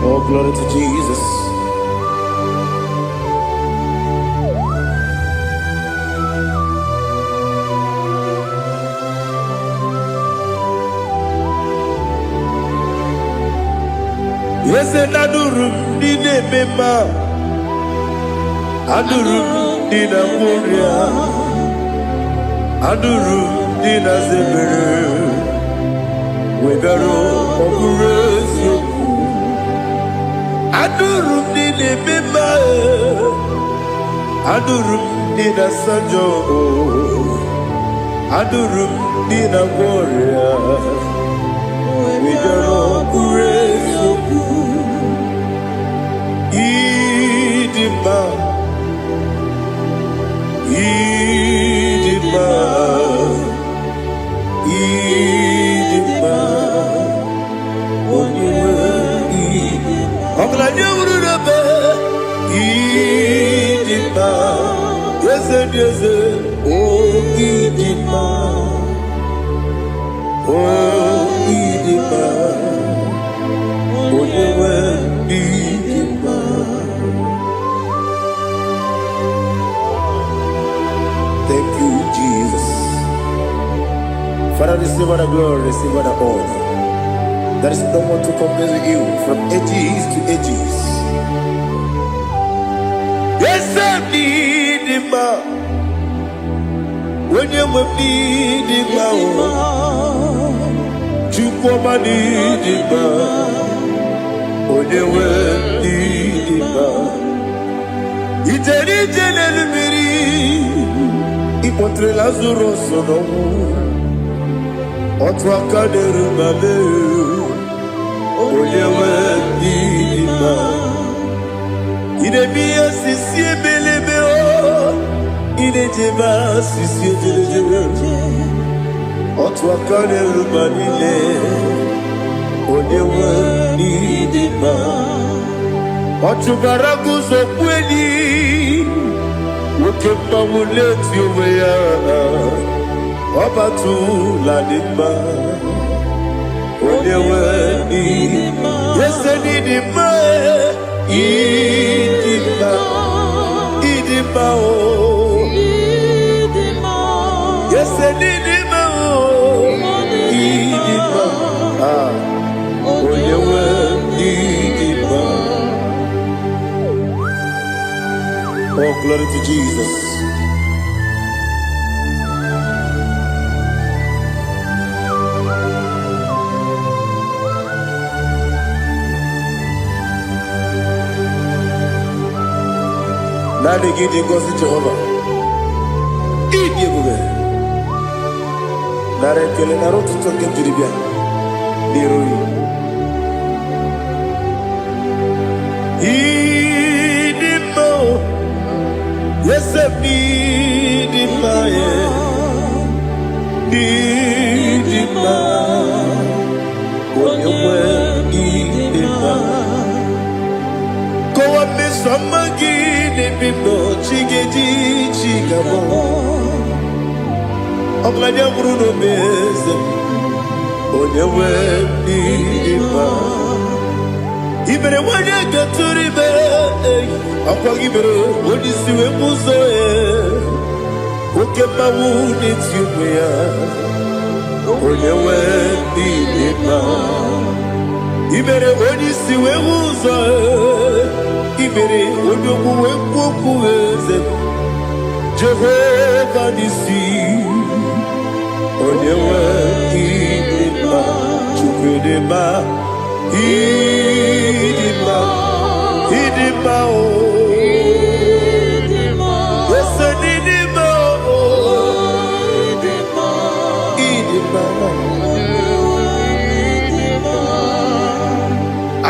Oh, glory to Jesus. Eze na-adụrụ m ndị na-eme mma, adụrụ m ndị na-agwọ ọrịa, adụrụ m ndị na-aza ebere wee bịaruo, ọ bụrụ eziokwu. Anụrụ m ndị na-eme mma, anụrụ m ndị na-asa njọ, anụrụ m ndị na-agwọ ọrịa wee bịaruo, ọ bụrụ eziokwu. Ịdị mma, ịdị mma, ịdị mma, onye nwe. Ọgaranya wuru n'ebe, ịdị mma, eze dị eze o, ịdị mma o, ịdị mma, onye nwe, ịdị mma. Thank you, Jesus. Father, receive all the glory, receive all the honor. There is no one to compare with you from ages to ages. Eze m, ịdị mma, onye nwe m, ịdị mma o, Chukwu ọma, n'ịdị mma, onye nwe, ịdị mma. Ijere ije n'elu mmiri, ịkpọtere Lazarus n'ọnwụ, otu aka na-eru ma mee, onye nwe, ịdị mma. Ị na-eme ihe sisi ebelebe o, ị na-ejebe asịsị ejerejere, otu aka na-eru ma niile, onye nwe, n'ịdị mma. Ọ chụbara guzo enyi nwoke mmanwụ na-eti onwe ya, ọ batụla dị mma, onye nwe, n'ịdị ese, n'ịdị mma, ịdị mma, ịdị mma o, ese, n'ịdị mma o, ịdị mma. Ah, onye nwe, ịdị mma. Oh, glory to Jesus. Naanị gị dị ngọzi, Jehova. Ịdị ebube. Nara ekele, nara otuto nke m jiri bịa n'iru gị. Ịdị mma o, eze m, ịdị mma, ịdị mma, onye nwe, ịdị mma. Kọwa mmeso ọma gị n'ebi m nọ, chi ga-eji chi ga-abọ. Ọgaranya nwụrụ n'obe, eze m, onye nwe, ịdị mma. I mere nwanyị ga-etụrụ ime, ọkwa gị mere onye isi wee bụ ụzọ ya, oke mmanwụ na-eti onwe ya, onye nwe, ịdị mma. I mere onye isi wee hụ ụzọ, i mere onye ogbu wee kwuo okwu, eze m, Jehova n'isi, onye nwe, ịdị mma. Chukwu, ịdị mma, ịdị mma, ịdị mma o, ese, n'ịdị mma o, ịdị mma.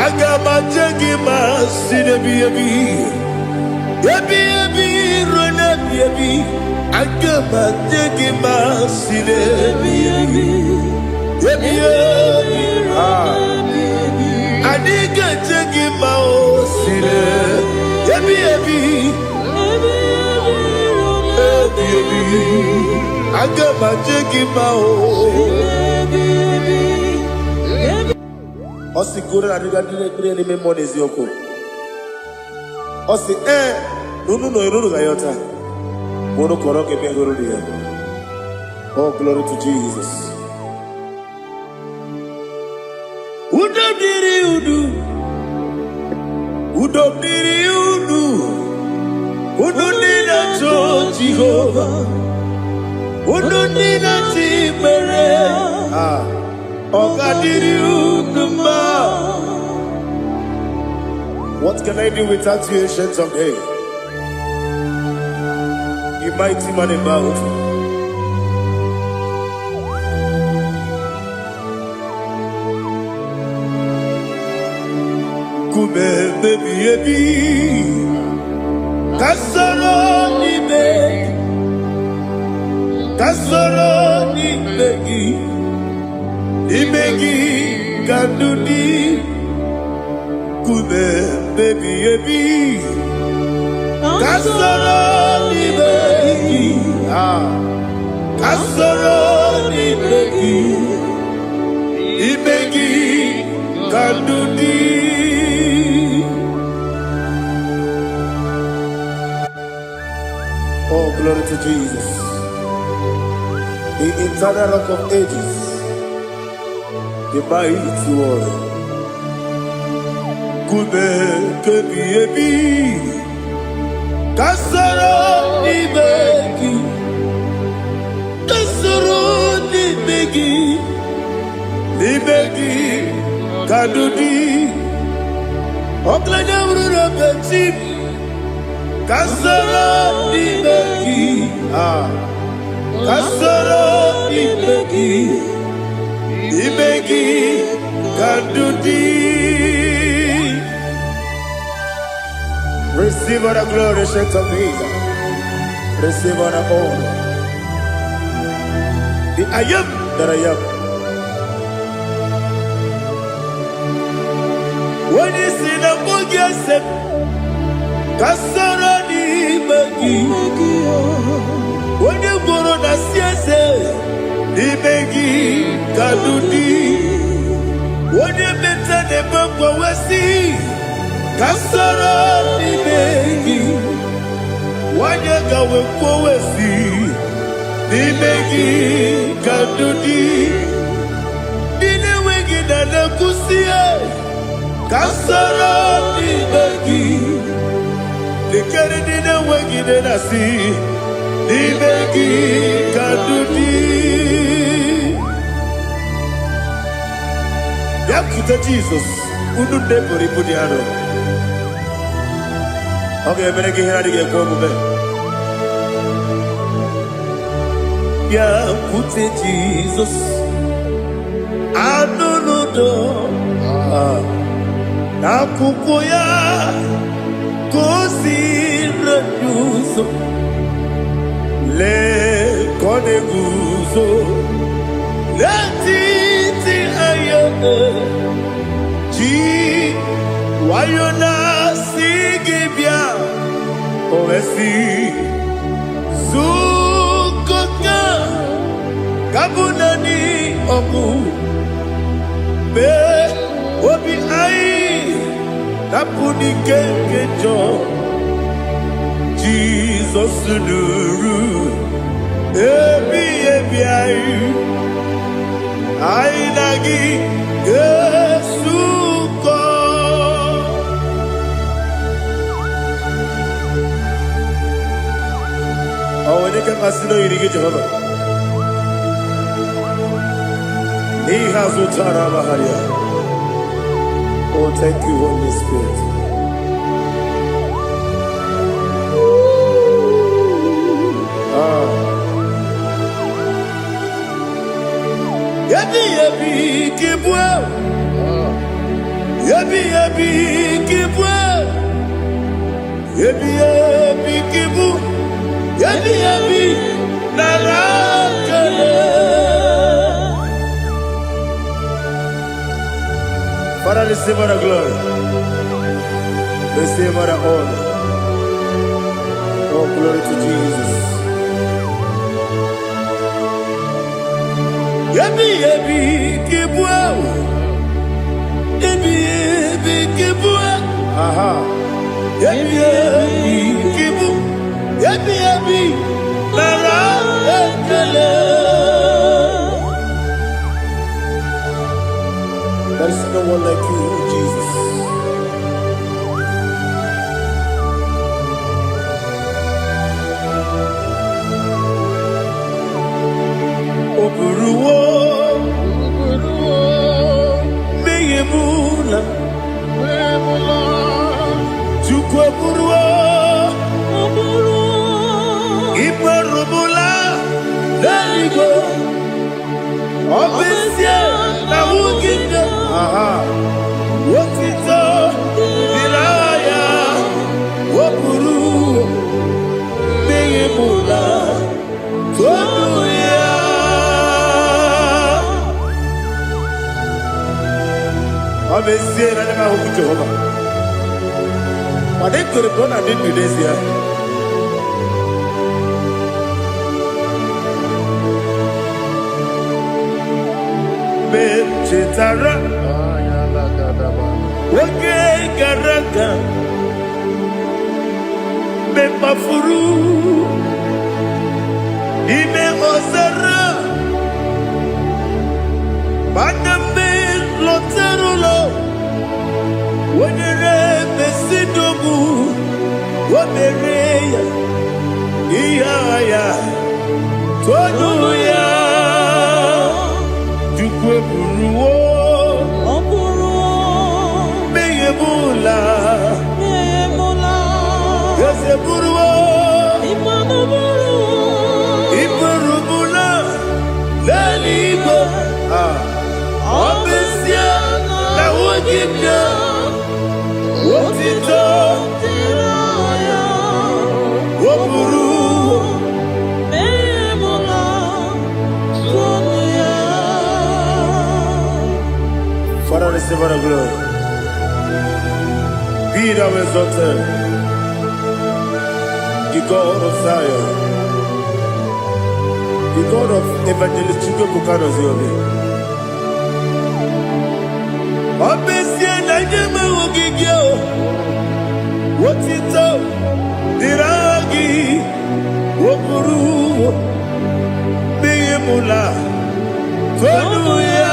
Aga m aje gị ma si n'ebi ebi ebi ebi ruo n'ebi ebi. Aga m aje gị ma si n'ebi ebi ebi ebi. Ah. Anyị ga-eje gị ma o si n'ebi ebi ebi ebi. Aga m aje gị ma o. Ọ sị goro na adịga ndị na-ekpere n'ime mmụọ na eziokwu. Ọ sị ee na unu nọ unu ga-ayọta ma unu kọrọ ka ebe hụrụ ya. Oh, glory to Jesus. Udo dịrị unu, udo dịrị unu, unu ndị na-achọ Jehova. Unu niile ti mere, ah, ọ ga-adịrị unu mma. What can I do without you, Ancient of Days? You mighty man in battle. Nkume ebi ebi, ka soro n'ime gị, ka soro n'ime gị, n'ime gị ka ndụ dị. Nkume ebi ebi, ka soro n'ime gị, ah, ka soro n'ime gị, n'ime gị ka ndụ dị. Oh, glory to Jesus, the eternal Rock of Ages, the mighty warrior. Nkume ebi ebi, ka soro n'ime gị, ka soro n'ime gị, n'ime gị ka ndụ dị. Ọgaranya ruru ebechi m, ka soro n'ime gị, ah, ka soro n'ime gị, n'ime gị ka ndụ dị. Receive all the glory, Ancient of Days. Receive all the honor. The I Am that I Am. Onye si na mbụ gị ese m, ka soro n'ime gị. Onye gwụrụ na si eze, n'ime gị ka ndụ dị. Onye meta na-eme mgbanwe si, ka soro n'ime gị. Nwanyị gawe kwuo si, n'ime gị ka ndụ dị. Ndị na-enweghị na na-ekwusi, ka soro n'ime gị. Lekere ndị na-enweghị nne na-asị, n'ime gị ka ndụ dị. Bịakwute Jizọs, unu ndị buru ibu dị arọ. Ọ ga-emere gị ihe na-adịghị ekwe omume. Bịakwute Jizọs, anụ n'udo n'akwụkwọ ya ka o si anyị ụzọ. Lee ka ọ na-eguzo n'etiti anyị, ji nwayọ na-asị gị bịa. O wee sị, zukọta ka bụ naanị ọgwụ mee obi anyị dapụ n'ike nke njọ. Jizọs nụrụ ebi ebi anyị, anyị na gị ga-esukọ. Ọ nwere ike mmasị na oyiri gị, Jehova, n'ihe azụ tara ya. Oh, thank you, Holy Spirit. Ah. Ebi ebi kibue, ebi ebi kibue, ebi ebi kibu, ebi ebi nara kele. Father, receive all the glory. Receive all the honor. Oh, glory to Jesus. Ebi ebi kibue, ebi ebi kibue, aha. Ebi ebi kibu, ebi ebi nara ekele. There is no one like you, Jesus. Mmehie m la, tonu ya. Ọ bụ ezie na anya m ahụghị Jehova, mana ekwere m na ọ na-adị ndụ n'ezie. Mgbe m chetara oge gara aga, mgbe m kpafuru n'ime ọzara, mana mgbe m lọtara ụlọ, o nyere m ezinụlọ, o mere ya ihe agha ya, tonu ya. Chukwu eburuwo Ọ bụrụ mmehie m ụla, emula, eze buruwo ịmanụ bụrụ iburumula n'eluigwe. Ah, ọ bụ ezie na nwunye m na otito dịrị ya. O buru Emula, tụnụ ya. Father, receive all the glory. Be thou exalted, the God of Zion, the God of Evangelist Chukwu Ebuka. Ọ bụ ezie na nye m enweghị gị o, otito dịrị aha gị, o buru mmehie m la, tonu ya.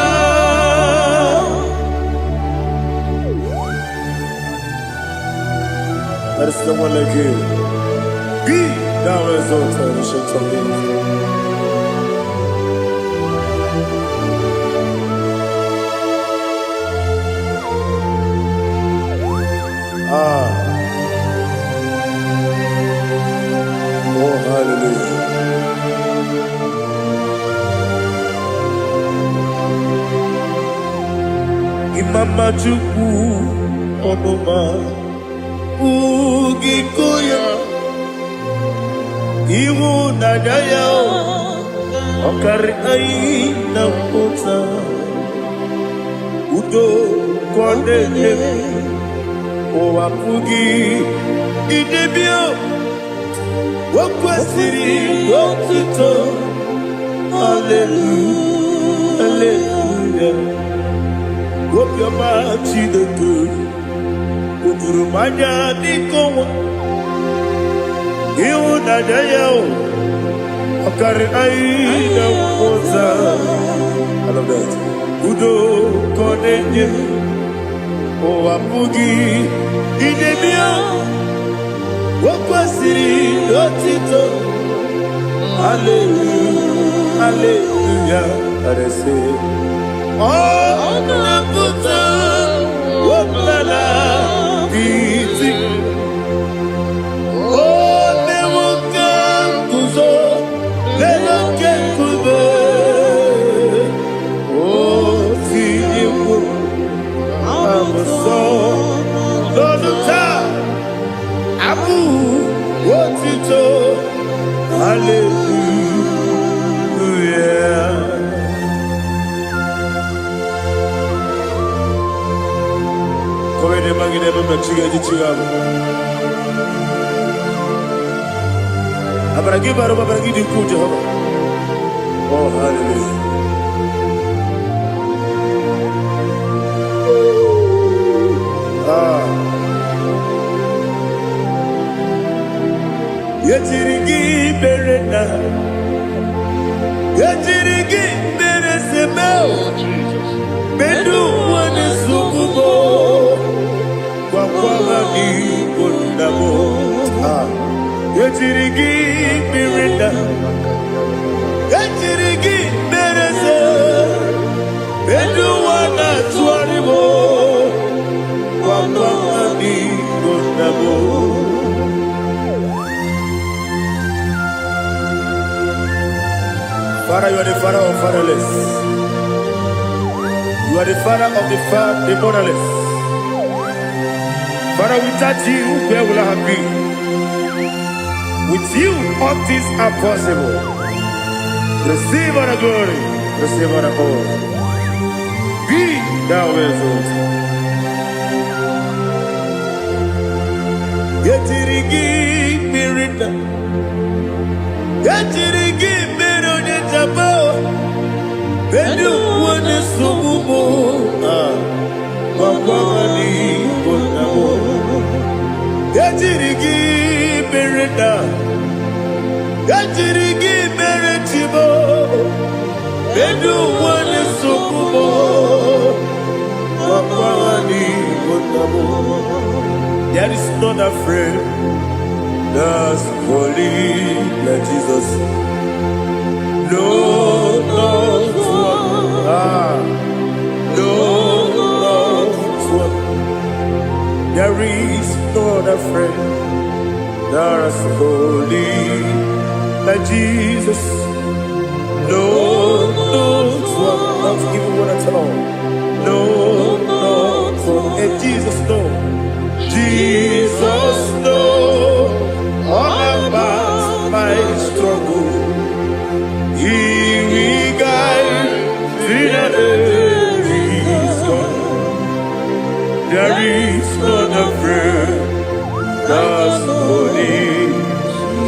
There is no one like you. Be thou exalted, ancient of days. Ah, oh, hallelujah. Imama Chukwu ọnụma ugiko ya, ịhụnanya ya ọkarị anyị na mpụta, udo ka ọ na-enye, ụwa pụghị idebe o kwesịrị otuto. Hallelujah, hallelujah. Obiọma Chineke o juru m anya dịka ọnwa, ịhụnanya ya o ọkarị anyị na mpụta. I love that. Udo ka ọ na-enye, ụwa pụghị idebe o kwesịrị otito. Hallelujah, hallelujah. Arese ọ na-apụta ọbụla iti o mewo ka nguzo n'elu oke nkume, o tinyewo abụsọ n'ọnụ taa abụ otito. Hallelujah. Kowede magide ebe chiga eji chiga abụ. Amara gị bara ụba, amara gị dị ukwuu, Jehova. Oh, hallelujah. Ah. Ejiri gị mere na ejiri gị mere seme Oh, Jesus. medu ụwa na-esogbu m gwakwara n'igbo nna m. Ah. Ejiri gị mere na ejiri gị mere se medu ụwa na-atụgharị m gwakwara n'igbo nna m. Father, you are the father of fatherless. You are the father of the motherless. Father, without you, where will I have been? With you, all things are possible. Receive all the glory, receive all the honor. Be thou exalted. Etiri gị mmiri nna, etiri gị mmiri onye njaba, elu onye nsogbu m, ah, gwagwa n'igbo nna m. Ejiri gị mere nna, ejiri gị mere chibo, elu onye nsogbu m, gwagwa n'igbo nna m. There is none afraid that's holy like Jesus. No, not one. Ah, no, not one. There is no other friend that's holy like Jesus. No, not one. Not even one at all. No, not one. And Jesus, no. Jesus, no. All about my struggle. He will guide till the day is gone. There is none afraid that's holy.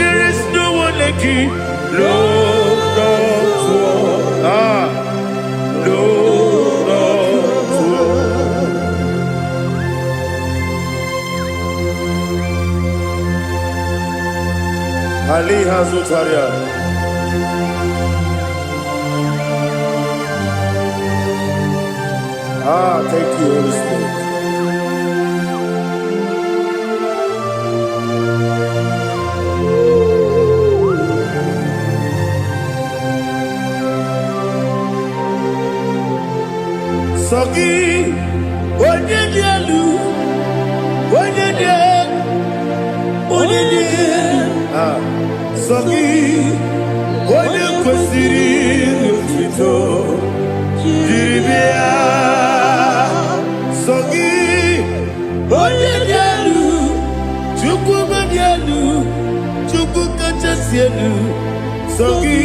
There is no one like you. No, not one. Ah, no, not one. Ali Hazutaria. Ah, thank you, Holy Spirit. Sọ gị, onye dị elu, onye dị elu, onye dị elu. Ah, sọ gị, onye kwesịrị otuto jiri bịa. Sọ gị, onye dị elu, Chukwu dị elu, Chukwu kachasị elu. Sọ gị,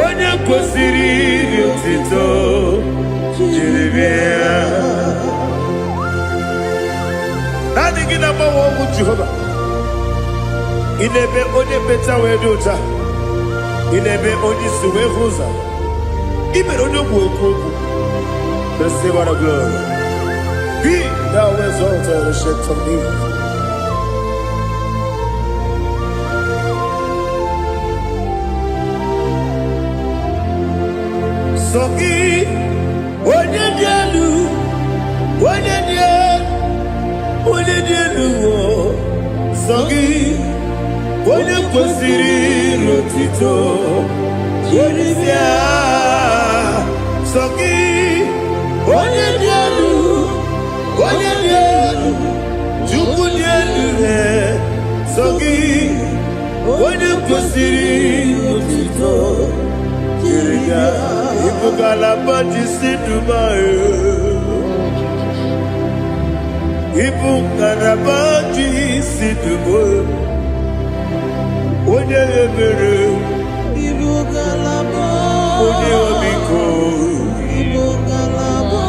onye kwesịrị otuto jiri bịa. Naanị gị na-agbanwe ọnwụ Jehova. Ị na-eme onye mmecha wee dị ụcha. Ị na-eme onye isi wee hụ ụzọ. Ị mere onye ogbu okwu okwu. Receive all the glory. Be thou exalted, Ancient of Days. Sọ gị, onye dị elu, onye dị elu, onye dị elu, o. Sọ gị, onye kwesịrị otito jiri bịa. Sọ gị, onye dị elu, onye dị elu, Chukwu dị elu, e. Sọ gị, onye kwesịrị otito jiri bịa. Ịbụ ngalaba ji si Dubai. Ịbụ ngalaba ji si Dubai. Onye ebere, Ibu ngalaba. Onye ọmịiko, Ibu ngalaba.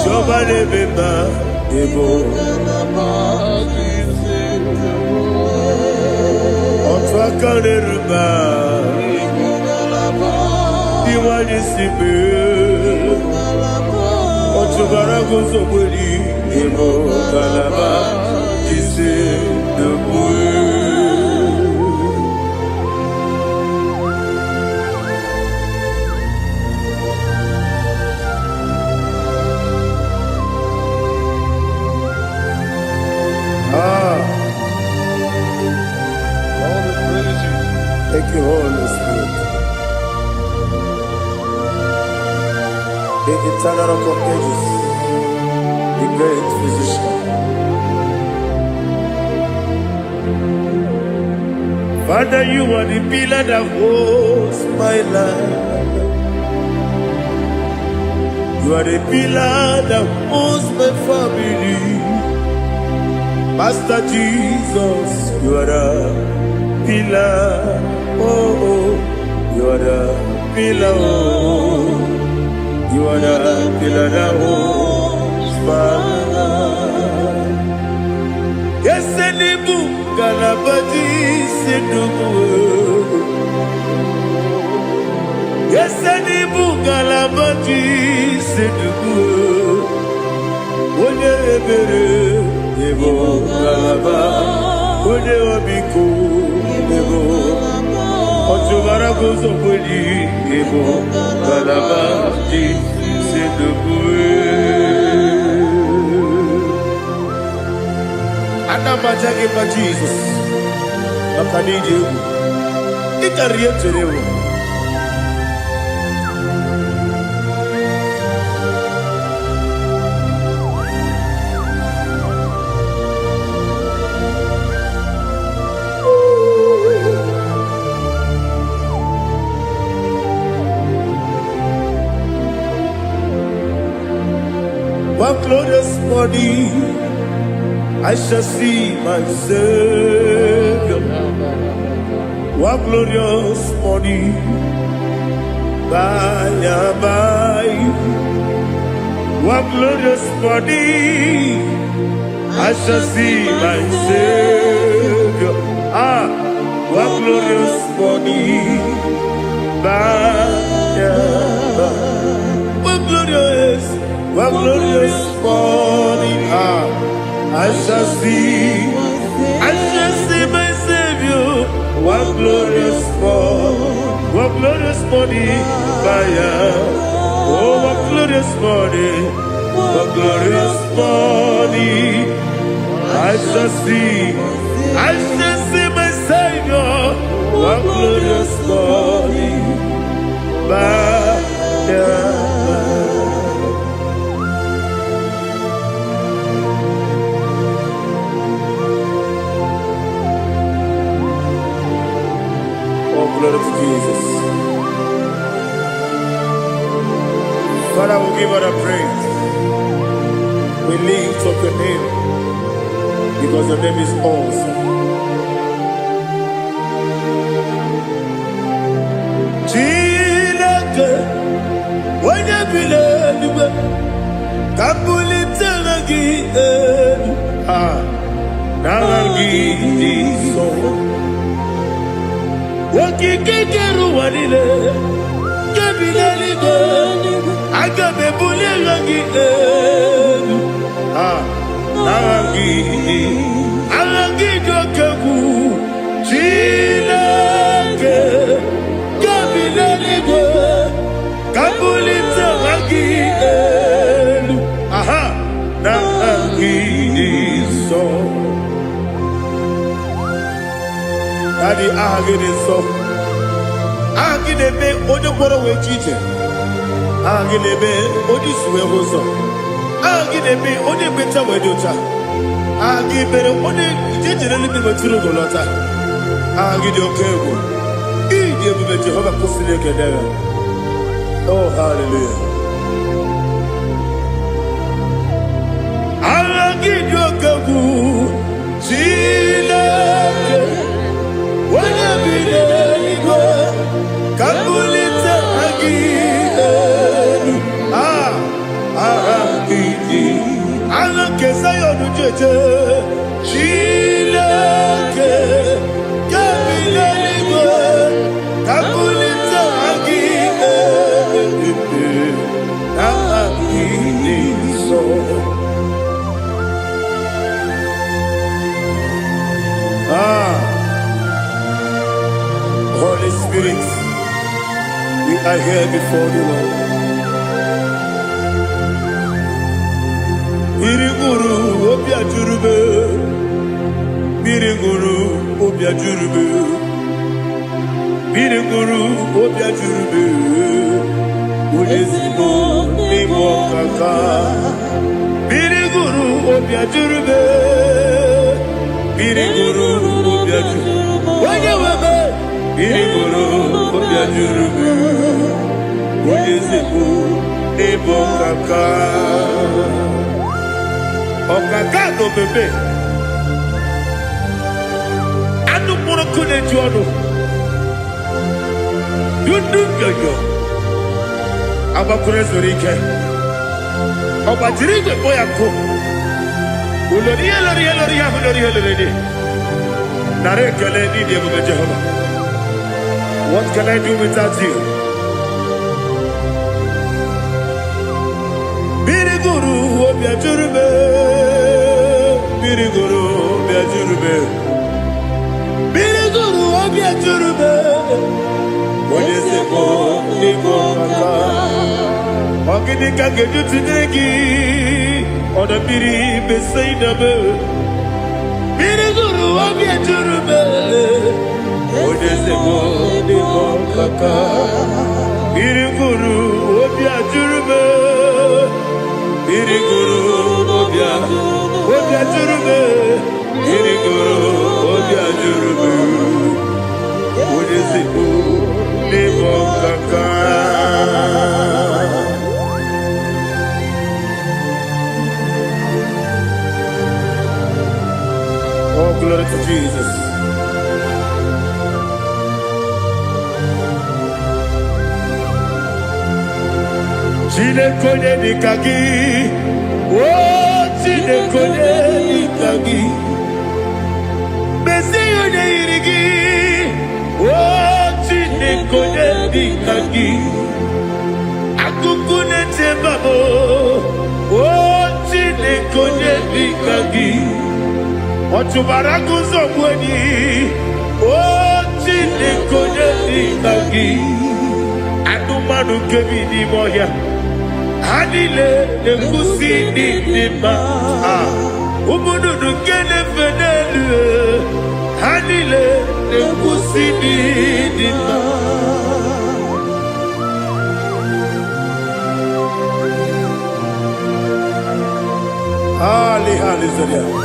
Chiọma na-eme mma, ịbụ Ngalaba. Otu aka na-eru mba, Ibu ngalaba. Dị nwanyị si mee. Ngalaba. Ọchụbara guzogberi, ịbụ ngalaba ji si Dubai. Ah, Lord, we praise you. Thank you, Holy Spirit. The eternal rock of ages, the great physician. Father, you are the pillar that holds my life. You are the pillar that holds my family. Master Jesus, you are the pillar. Oh, oh, you are the pillar. Oh, you are the pillar that holds my life. Ese n'ịbụ ngalaba ji isi nnukwu. Ese n'ịbụ ngalaba ji isi nnukwu. Onye ebere, ịbụ ngalaba. Onye ọmịiko, ịbụ ọchụmara ụzọ kweli, ịbụ ngalaba ji isi nnukwu. Ana m aja gị mma, Jizọs, maka na iji egwu ị karịrị ihe m chere ewu. One glorious morning I shall see my Savior. One glorious morning, by and by. One glorious morning, I shall see my Savior. Ah, one glorious morning, by and by. One glorious morning, ah, I shall see my Savior. One glorious morning, one glorious morning, by and oh, one glorious morning, one glorious morning. I shall see my Savior. One glorious morning, by and by. Oh, glory to Jesus. Father, we give all the praise. We lift up your name because your name is awesome. Chineke, onye bi n'eluigwe, ka m bulitere gị elu. Ah, n'aha gị dị nsọ. Okike kere ụwa niile, nke bi n'eluigwe, aga m ebuli aha gị elu. Ah, n'aha gị, aha gị dị oke egwu. Chineke, nke bi n'eluigwe, ka m bulite aha gị elu. Aha, n'aha gị dị nsọ. Daddy, aha gị dị nsọ. Aha gị na-eme onye gwọrọ wee ji ije. Aha gị na-eme onye isi wee hụ ụzọ. Aha gị na-eme onye ekpenta wee dị ụcha. Aha gị mere onye ije jere eluigwe wetụrụ ugo lọta. Aha gị dị oke egwu. Ịdị ebube Jehova kwụsịrị ekele ya. Oh, hallelujah. Aha gị dị oke egwu. Chineke, onye bi n'eluigwe, ka m bulite aha gị elu. Ah, aha gị dị. Aha nke Zayọn jeje. Chineke, nke bi n'eluigwe, ka m bulite aha gị elu. Aha gị dị nsọ. Ah, Holy Spirit, we are here before the Lord. Mmiri ṅụrụ obi ajụrụbe, mmiri ṅụrụ obi ajụrụbe, mmiri ṅụrụ obi ajụrụbe, onye ezigbo n'ime ọkaka. Mmiri ṅụrụ obi ajụrụbe, mmiri ṅụrụ obi ajụrụbe, onye webe, mmiri ṅụrụ obi ajụrụbe, onye ezigbo n'ịbụ ọkaka. Ọkaka na omeme anụ mkpụrụ. Ọkụ na-eju ọnụ. Dundu nyoyo. Agbakwuru ezuru ike. Ọ gbajiri igwe kpọọ ya nkụ. Ulori ihe lori ihe lori ihe ahụ lori ihe lori ihe. Nara ekele n'ịdị ebube Jehova. What can I do without you? Mmiri gụrụ obi ajụrụ m. Mmiri gụrụ obi ajụrụ m. Mmiri gụrụ obi ajụrụ m. Onye si bụ n'igwe ọkaka. Ọ gịnị ka m ga-eji tụnyere gị? Ọdọ mmiri Besaida m. Mmiri gụrụ obi ajụrụ m. Onye si bụ n'igwe ọkaka. Mmiri gụrụ obi ajụrụ m. Mmiri gụrụ obi ajụrụ m. Mmiri gụrụ obi ajụrụ m. Onye si bụ n'igwe ọkaka. Oh, glory to Jesus. Chineke onye dịka gị, o Chineke onye dịka gị, mezie onye yiri gị, o Chineke onye dịka gị, akụkụ na-eche mba m, o Chineke onye dịka gị, ọ chụbara agụ nzọgbu enyi, o Chineke onye dịka gị, anụmanụ nke bi n'ime ọhịa, ha niile na-ekwusi n'ịdị mma. Ah, ụmụ nnụnụ nke na-efe n'elu, ha niile na-ekwusi n'ịdị mma. Ali, hallelujah.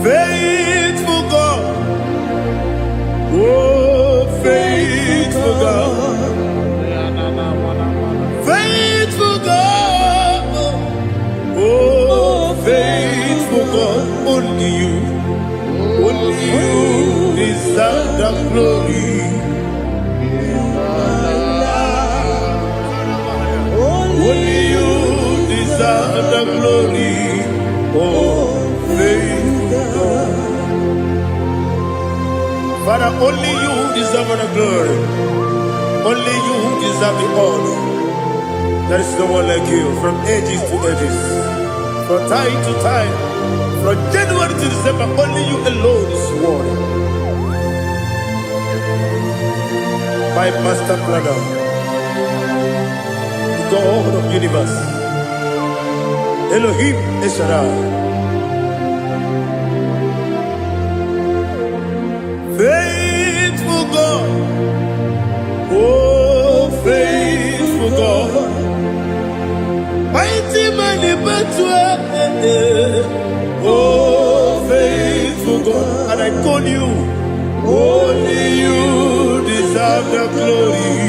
Faithful God, oh, faithful God, faithful God, oh, faithful God, only you deserve the glory. Only you deserve the glory. Oh, faithful God. Father, only you deserve the glory. Only you deserve the honor. There is no one like you from ages to ages, from time to time, from January to December. Only you alone is worthy. My master planner, the God of universe, Elohim El Shaddai. Faithful God, oh faithful God, mighty man in battle, oh faithful God, and I call you, only you deserve the glory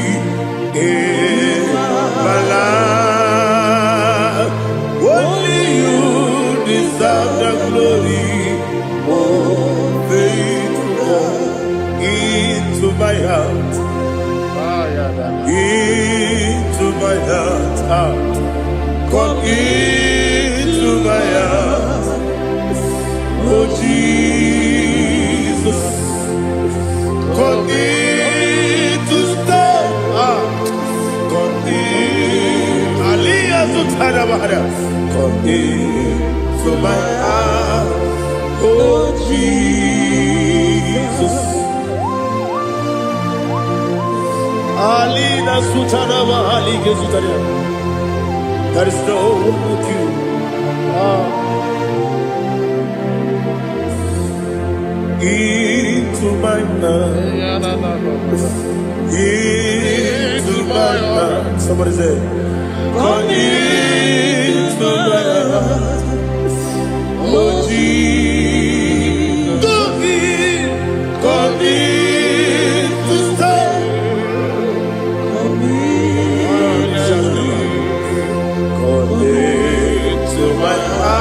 in my life. Only you deserve the glory, oh faithful God, into my heart, into my heart, ah. Come into my heart, oh Jesus. Come in to stay, ah. Come in, Aliyah Zutanabara. Come into my heart, oh Jesus. Alina Sutanaba Ali Gezutaria. There is no one like you. Ah. Into my heart, into my heart. Somebody say, come into my heart. Oh Jesus, come in to stay. Come into my heart.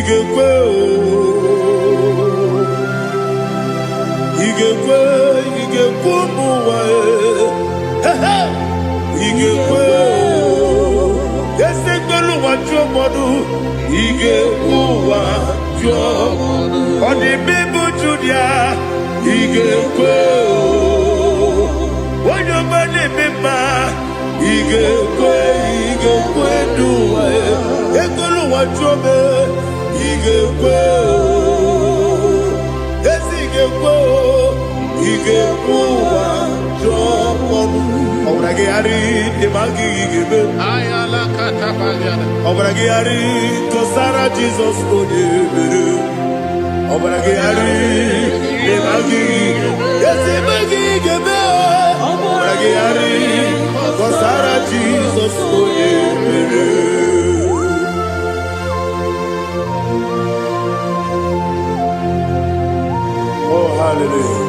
ga-ekwe o? Ị ga-ekwe, ị ga-ekwe ụmụ ụwa e? Ehe! Ị ga-ekwe o? Ese kwelu ụwa jụọ mmadụ, ị ga-ekwe ụwa jụọ. Ọ dị mbe Judia, ị ga-ekwe o? Onye ọma na-eme mma, ị ga-ekwe, ị ga-ekwe n'ụwa e? Ekwelu ụwa jụọ m, ị ga-ekwe o? Ezi ga-ekwe o, ị ga-ekwe ụwa jụọ ọnụ. Ọbara gị gharị ịma gị ga-eme. Ayala katapaliana. Ọbara gị gharị kọsara Jizọs onye mere. Ọbara gị gharị ịma gị ezi ime gị ga-eme. Ọbara gị gharị kọsara Jizọs onye mere. Oh, hallelujah.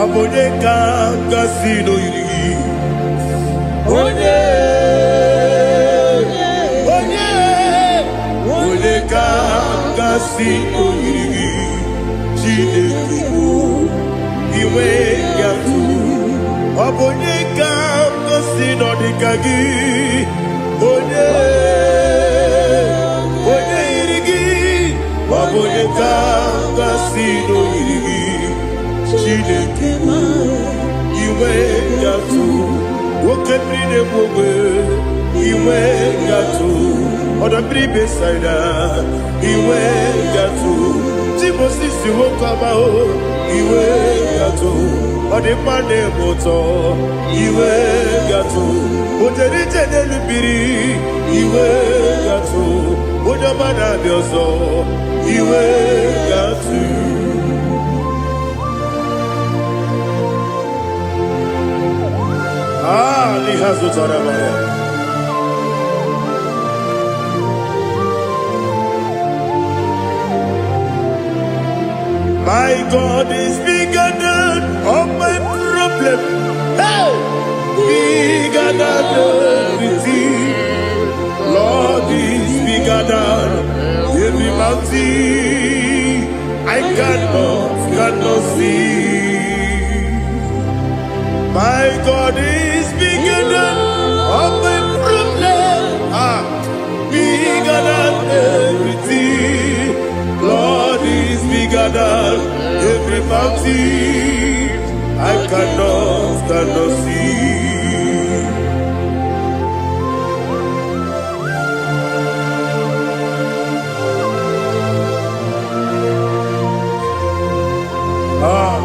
Ọ bụ onye ka gasị n'oyiri gị? Onye, onye, onye ka gasị n'oyiri gị? Chineke bụ inwe ya tụ. Ọ bụ onye ka gasị n'ọdịka gị? Onye, onye yiri gị? Ọ bụ onye ka gasị n'oyiri gị? Chineke bụ inwe gatụ, nwoke mmiri na-egbu ogbe, inwe gatụ, ọdọ mmiri Besaida, inwe gatụ, Timosisi nwoke ọma o, inwe gatụ, ọ dị mma na-eme ụtọ, inwe gatụ, otere ije n'elu mmiri, inwe gatụ, onye ọma na-abịa ọzọ, inwe gatụ. Ah, Lihazutara Maya. My God is bigger than all my problem. Hey! Bigger than everything. Lord is bigger than every mountain. I cannot see. My God is bigger than all my problem. Ah, bigger than everything. Lord is bigger than every mountain. I cannot see. Ah,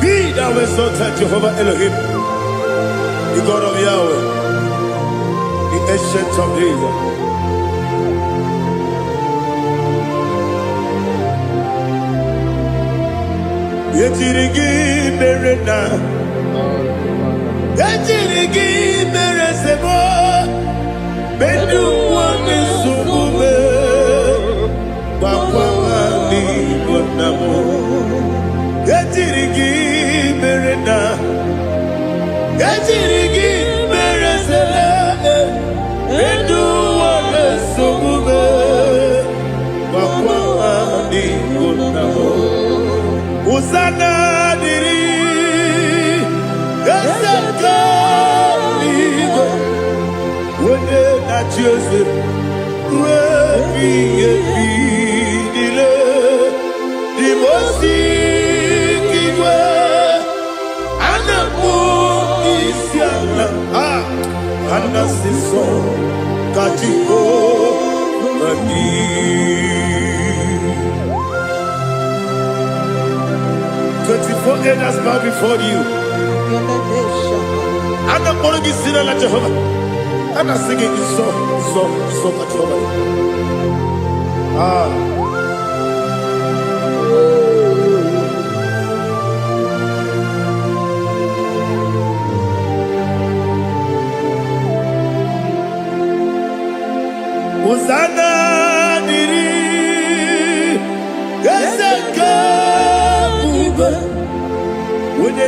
be thou exalted, Jehovah Elohim, the God of Yahweh, the ancient of days. Ejiri gị mere na ejiri gị mere sebo medu nwanne nsogbu me gbakwa ha n'igbo nna m. Ejiri gị mere na ejiri gị mere sebe medu nwanne nsogbu me gbakwa ha n'igbo nna m. Hosanna dịrị eze nke eluigwe, onye na-achị eze ruo ebighị ebi niile. Dị m ozi nke igwe, a na-akpọ isi ala, a a na-asị nsọ ka Jehova dị. 24 elders bow before you. A na-akpọrọ gị si n'ala Jehova. A na-asị gị nsọ, nsọ, nsọ ka Jehova dị. Ah.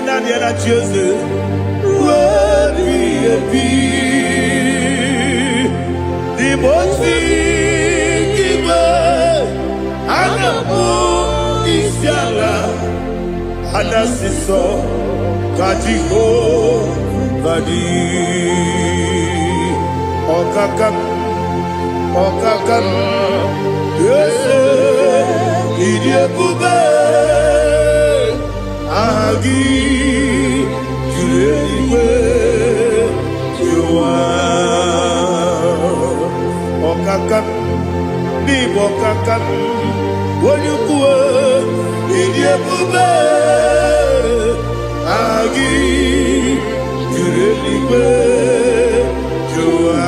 Naanị ya na-achị eze ruo ebighị ebi. N'ime ozi igwe a na-akpọ isi ala, a na-asị sọ ka Jehova dị. Ọkaka m, ọkaka m, eze, ịdị ebube, aha gị juru eluigwe jụwa. Ọkaka m, n'ịbụ ọkaka m, onye ukwu, ịdị ebube, aha gị juru eluigwe jụwa.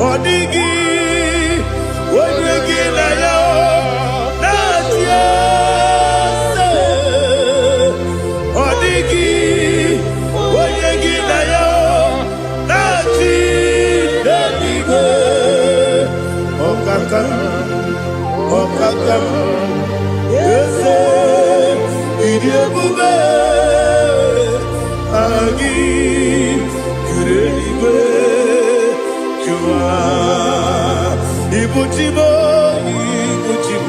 Ọ dịghị onye gị na ya na-achị eze. Ọ dịghị onye gị na ya na-achị n'eluigwe. Ọkaka m, ọkaka m, eze, ịdị ebube, aha gị juru eluigwe jụwa. Ibuchi m, ibuchi m,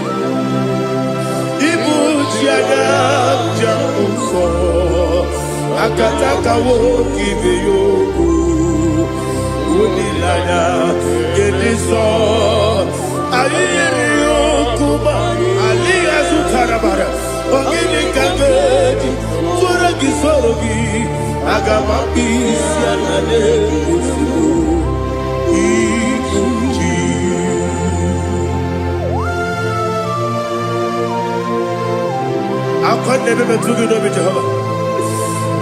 ibuchi anya ji ahụ nsọ, akataka nwoke ibe ya okwu, olileanya nke dị nsọ. Anyị yiri okwu ma alịghị azụtara bara. Ogini ka ga-eji tụọrọ gị soro gị? Aga m akpụ isi ala na-ozugbo ikpuchi. Akwa na-ebe metụ gị n'obi, Jehova.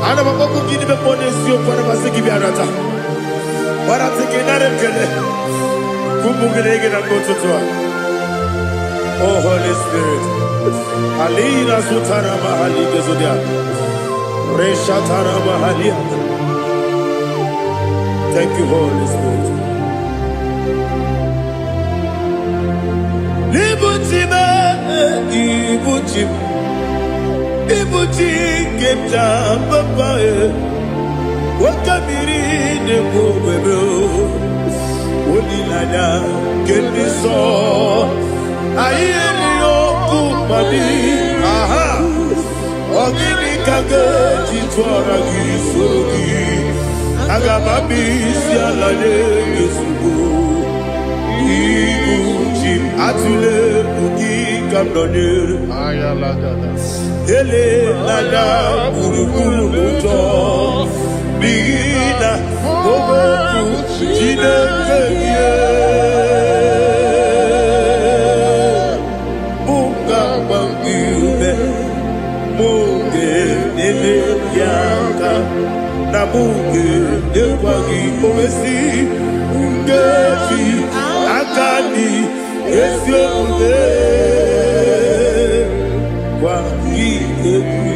Ana m akpọkụ gị n'ime mmụọ n'eziokwu. Ana m asị gị bịa nata gbarata gị, nara ekele kwụpụ gị na gị na mgbe ụtụtụ a. Oh Holy Spirit, alina sutara mahali gezodia reshatara mahalia. Thank you, Holy Spirit. Ibuchi m, ibuchi m, ibuchi nke m ji papa e, oke mmiri na-egbu ogwebe, olileanya nke ndị nsọ. Anyị erighị okwu mmadụ aha. Ọ gịnị ka ga-eji tụọrọ gị soro gị? Aga m abụ isi ala nye gị ozugbo. Ibu chi m, atụle egwu, gị ka m nọnyere. Elela anya gburugburu n'ụjọ, n'ihi na okwu Chineke gị mụ ga-agba gị ume, mụ ga-enyere gị aka, na mụ ga-enyekwa gị omesi nkeji aka dị ezi omume gwa gị egwu.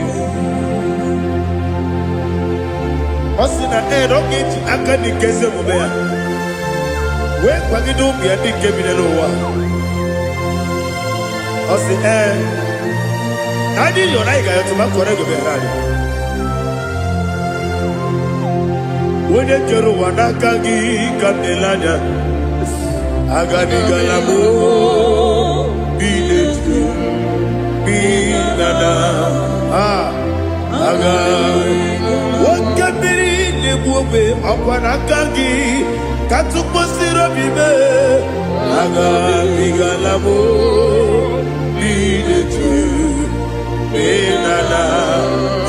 Ọ sị na ee, na ọ ga-eji aka dị nke ezi omume ya wee kwagide ụmụ ya ndị nke bi n'ụwa. Ọ sị ee, na anyị yọrọ, anyị ga-ayọtụ ma kọrọ ego bịara anyị. Onye kere ụwa, n'aka gị ka m na-ele anya. Agabigala m bi na-eju bi na na a aga. Oke mmiri na-egbu ogbe, ọkwa n'aka gị ka tụkwasịrị obi mee. Agabigala m bi na-eju bi na na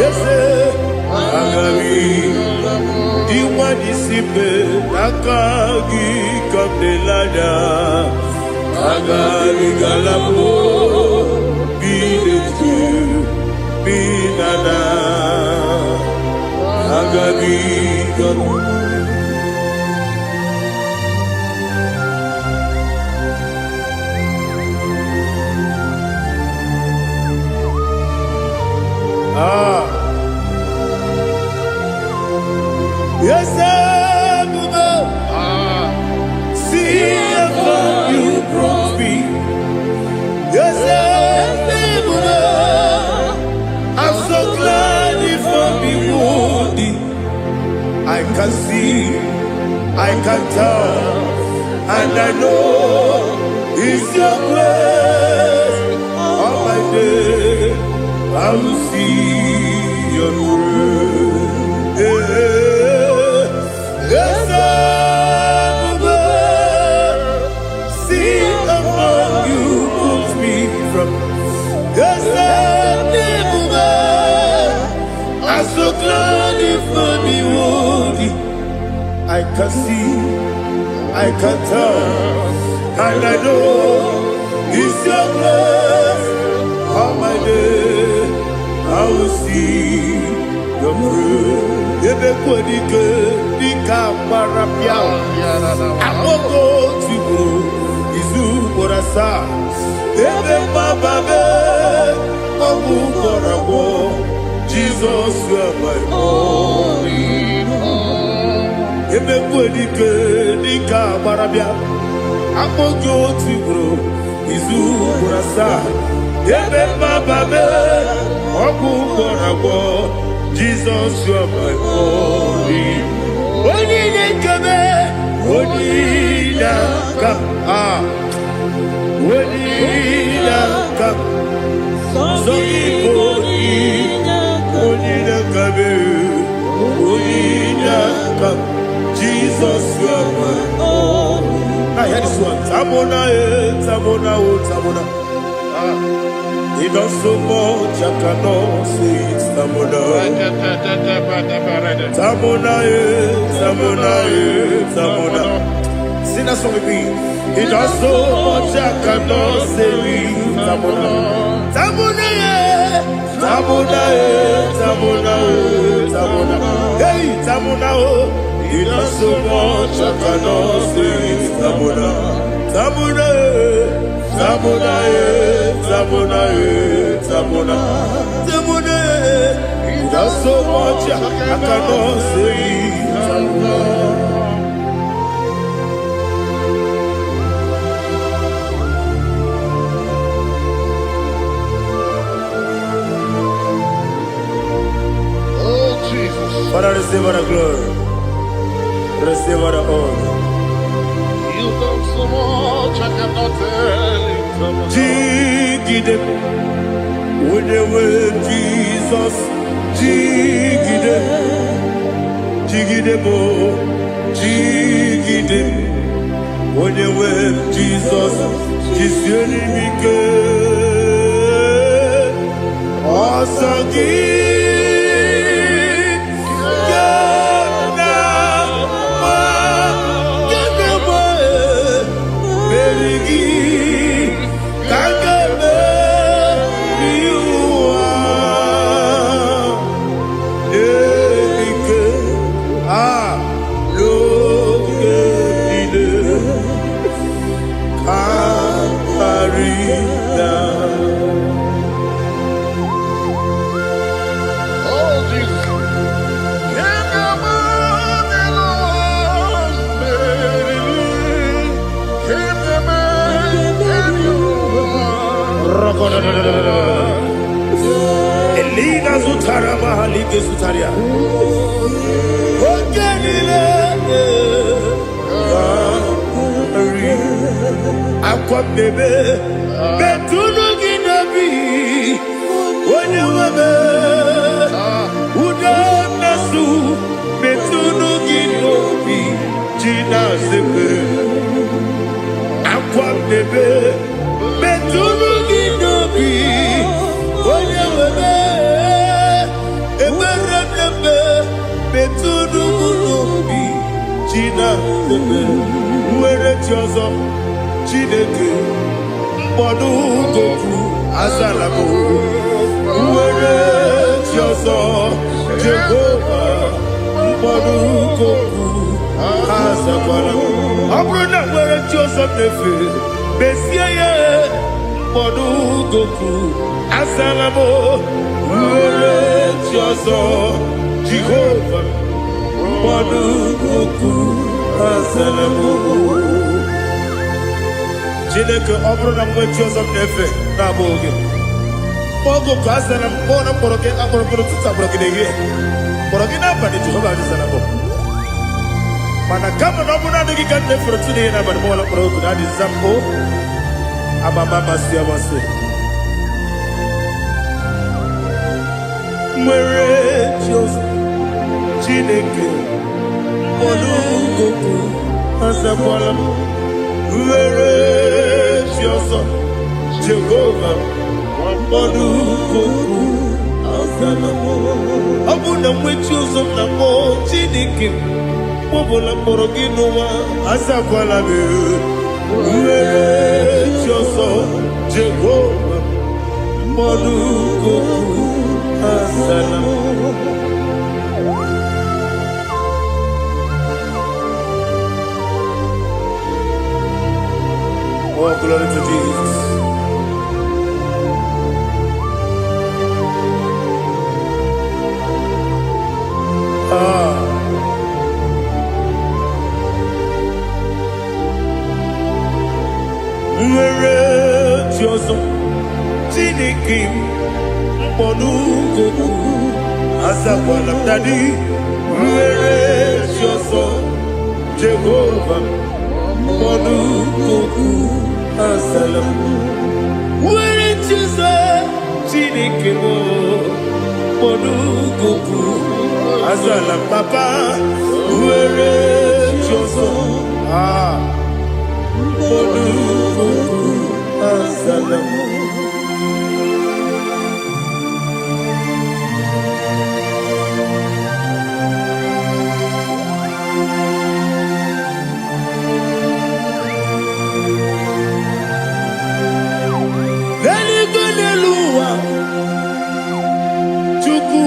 ese agabi dị nwa n'isi mbe, n'aka gị ka m na-ele anya. Agabigala m bi na-eju bi na na agabigala. Ah. Yes, ebube, see how far you brought me. Yes, ebube, I can tell, and I know it's your grace. All my day, I will see your grace. Yes, I'm see among you moves me from. Yes, I'm so glad if me would. I can see, I can tell, and I know it's your grace. All my day, I will see your grace. Ebe kwadike dịka agbara bịa akpọgo tigburu izu ugboro asaa ebe mgbaba be ọgwụ gwọrọ agwọ. Jizọs, you are my emekwu dike dịka agbara bịa akpọgo otu ugboro izu ugboro asaa ebe mgbaba be ọgwụ gwọrọ agwọ. Jizọs, you are my only onye na-ekebe onye na-aka a onye na-aka sọ gị bụ onye na-akabe onye na-aka. Jesus, you are my. Now hear this one. Tamona, eh, Tamona, oh, Tamona. He does so much I cannot say it. Tamona. Tamona, eh, Tamona, eh, Tamona. Sing that song with me. He does so much I cannot say it. Tamona. Tamona, eh, Tamona, eh, Tamona, eh, Tamona. Hey, Tamona, oh. He does so much I cannot say it. Tamona. Tamona, eh, Tamona, eh, Tamona, eh, Tamona. Tamona, eh. He does so much I cannot say it. Tamona. Oh, Jesus. Father, receive all the glory. Receive all the honor. You've done so much, I cannot tell it. Jigide, onye Jesus, jigide, jigide mo, jigide, onye nwe Jizọs, jisie m ike. Ọsọ gị ga na-agba, ga na-agba, meri gị ka m ga-emeri ụwa. Ike a n'oge niile ka karịa. Oh, Jesus. Can you Can you Elina zutara mahalike zutaria. Oge niile karị akwa mmebe metụnụ gị n'obi onye nwebe ude mmesu metụnụ gị n'obi ji na-azekwe akwa mmebe metụnụ gị n'obi onye nwebe ekpere mmemme metụnụ m n'obi ji na-azekwe nwere chi ọzọ Chineke mkpọdụ goku azala m nwere chi ọzọ Jehova mkpọdụ goku azakwala m. Ọ bụrụ na nwere chi ọzọ m na-efe mezie ya mkpọdụ goku azala m nwere chi ọzọ Jehova mkpọdụ goku azala m. Chineke, ọ bụrụ na m nwee chi ọzọ m na-efe na-abụghị gị, oge oku azara m kpọọ na mkpọrọ gị akpọrọ gị n'ụtụtụ, akpọrọ gị n'ehihie, kpọrọ gị n'abalị, Jehova azara m. Mana kama na ọ bụ naanị gị ka m na-efere Chineke n'abalị m ọla kpọrọ oku na adịza mbụ amama amasị amasị. Nwere chi ọzọ, Chineke mkpọrọ azakwala m. Nwere chi ọzọ, Jehova mkpọrọ azala m. Ọ bụ na nwe chi ọzọ m na-akpọ Chineke m, mgbe ọbụla m kpọrọ gị n'ụwa, azakwala m. Nwere chi ọzọ, Jehova mkpọrọ azala m. Oh, glory to Jesus. Ah. Nwere chi ọzọ, Chineke m, mkpọrọ okwu azakwala m. Daddy, nwere chi ọzọ, Jehova mkpọrọ okwu azala m. Nwere chi ọzọ, Chineke m, mkpọrọ okwu azala m. Papa, nwere chi ọzọ, ah, mkpọrọ okwu azala m. N'eluigwe, n'elu ụwa, Chukwu,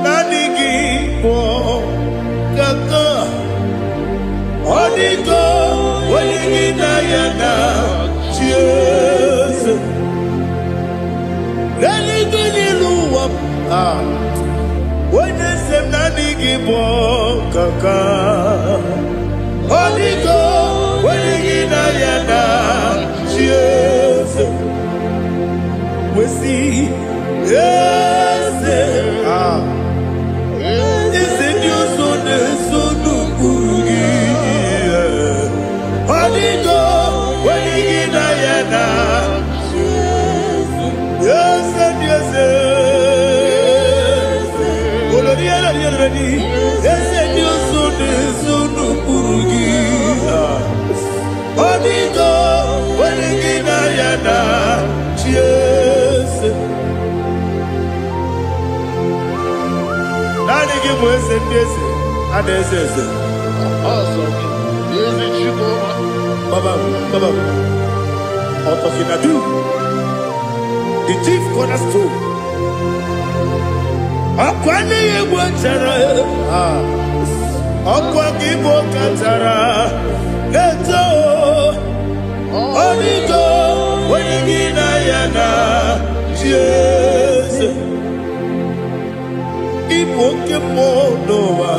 naanị gị bụ kaka. Ọ dịgo onye gị na ya na chi eze. N'eluigwe, n'elu ụwa, ah, onye eze m, naanị gị bụ kaka. Ọ dịgo onye gị na ya na chi eze. Wesi eze, ah, eze ndị ọzọ na-eso n'ụkpụrụ gị. Ọ dịgo onye gị na ya na eze ndị eze. Olori elori elori, eze ndị ọzọ na-eso n'ụkpụrụ gị. Ọ dịgo onye gị na ya na chi eze. Naanị gị bụ eze ndị eze, a na-eze eze. Ọsọ gị, ezi Chukwu. Baba, Baba, Otokinadu, the chief cornerstone. Ọkwa n'ihi egwu chara, ah, ọkwa gị bụ kachara na-eto. Ọdịgo onye gị na ya na chi eze. Ịbụ oke mmụọ n'ụwa.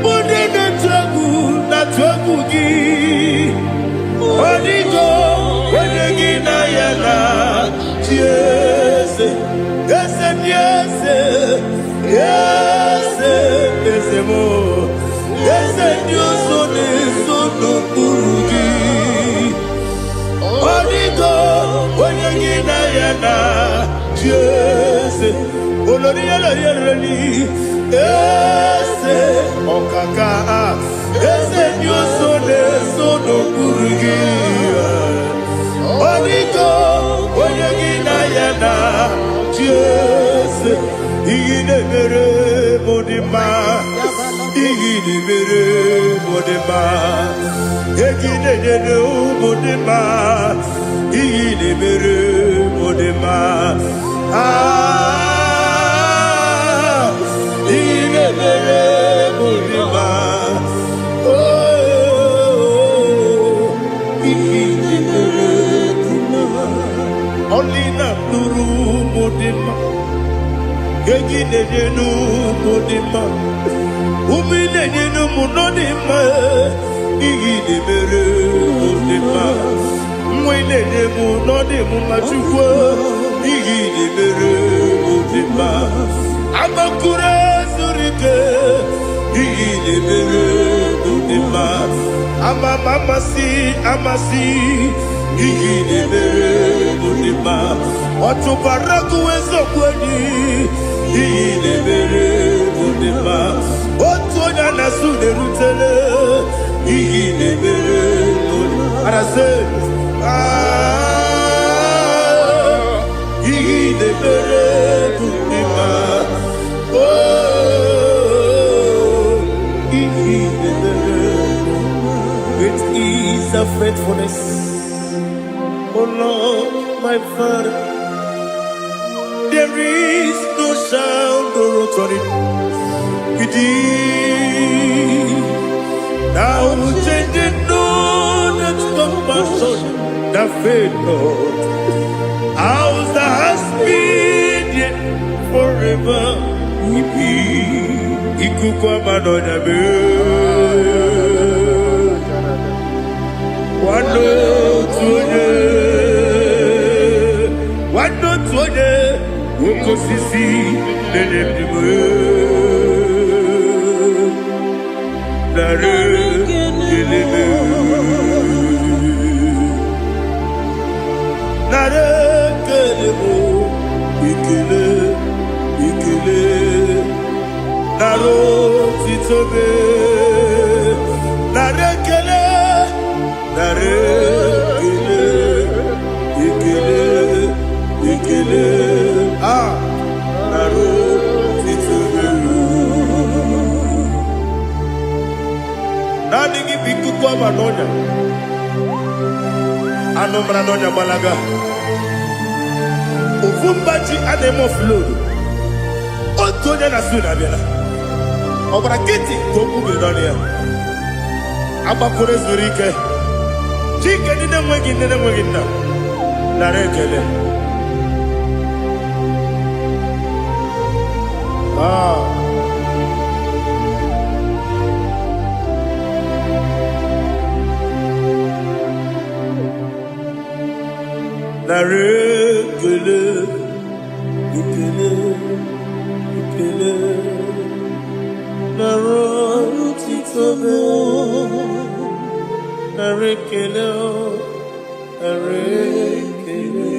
Ndị na-atụ egwu na-atụ egwu gị. Ọdịgo onye gị na ya na chi eze. Eze ndị eze, eze, eze m, eze ndị ọzọ na-eso n'okpuru gị. Ọdịgo onye gị na ya na chi eze. Olori elori elori, eze ọkaka, eze ndị ọzọ na-eso n'okpuru gị. Ọdịgo onye gị na ya na chi eze. Ihe na-emere m dị mma, ihe na-emere m dị mma, egi na-enyere ụmụ dị mma, ihe na-emere m dị mma. Ah, ihe na-emere m dị mma. Oh, ihe na-emere dị mma. Ọlị na-atụrụ ụmụ dị mma, egi na-enye n'ụmụ dị mma, ume na-enye n'ụmụ nọ dị mma. Ihe na-emere mụ dị mma, nwa ị na-enye m nọ dị m mma. Chukwu, ihe na-emere mụ dị mma. Amakuru zuru ike, ihe na-emere mụ. Ama m amasị amasị, ihe ị na-emere bụ dị mma. Ọ chụbara gụ eziokwu enyi, ihe ị na-emere bụ dị mma. Otu onye a na-asụ na-erutele, ihe ị na-emere bụ dị mma. Arasị, ah, ihe ị na-emere bụ dị mma. Oh, ihe ị na-emere. Great is the faithfulness, O Lord, my Father. There is no sound or authority. Now changing no that compassion that fail not. House that has been yet forever. Ibi ikuku ama n'ọnya mee. Nwanne otu onye, nwanne otu onye, oke osisi na-enye ndụ. Narị ekele, narị ekele bụ ekele, ekele, narị otito be, narị ekele, narị ekele, ekele, ekele, ah, narị otito be. Naanị gị bụ ikuku ama n'ọnya, anụ mara n'ọnya gbalaga. Ofu mba ji a na-eme offload. Otu onye na-asụ na abịala. Ọgbara nkịtị ka okwu biri n'ọnụ ya. Agbakwuru zuru ike. Chike ndị na-enweghị nne, na-enweghị nna, nara ekele. Ah. Nara ekele, ekele, ekele, nara otito m, nara ekele, nara ekele.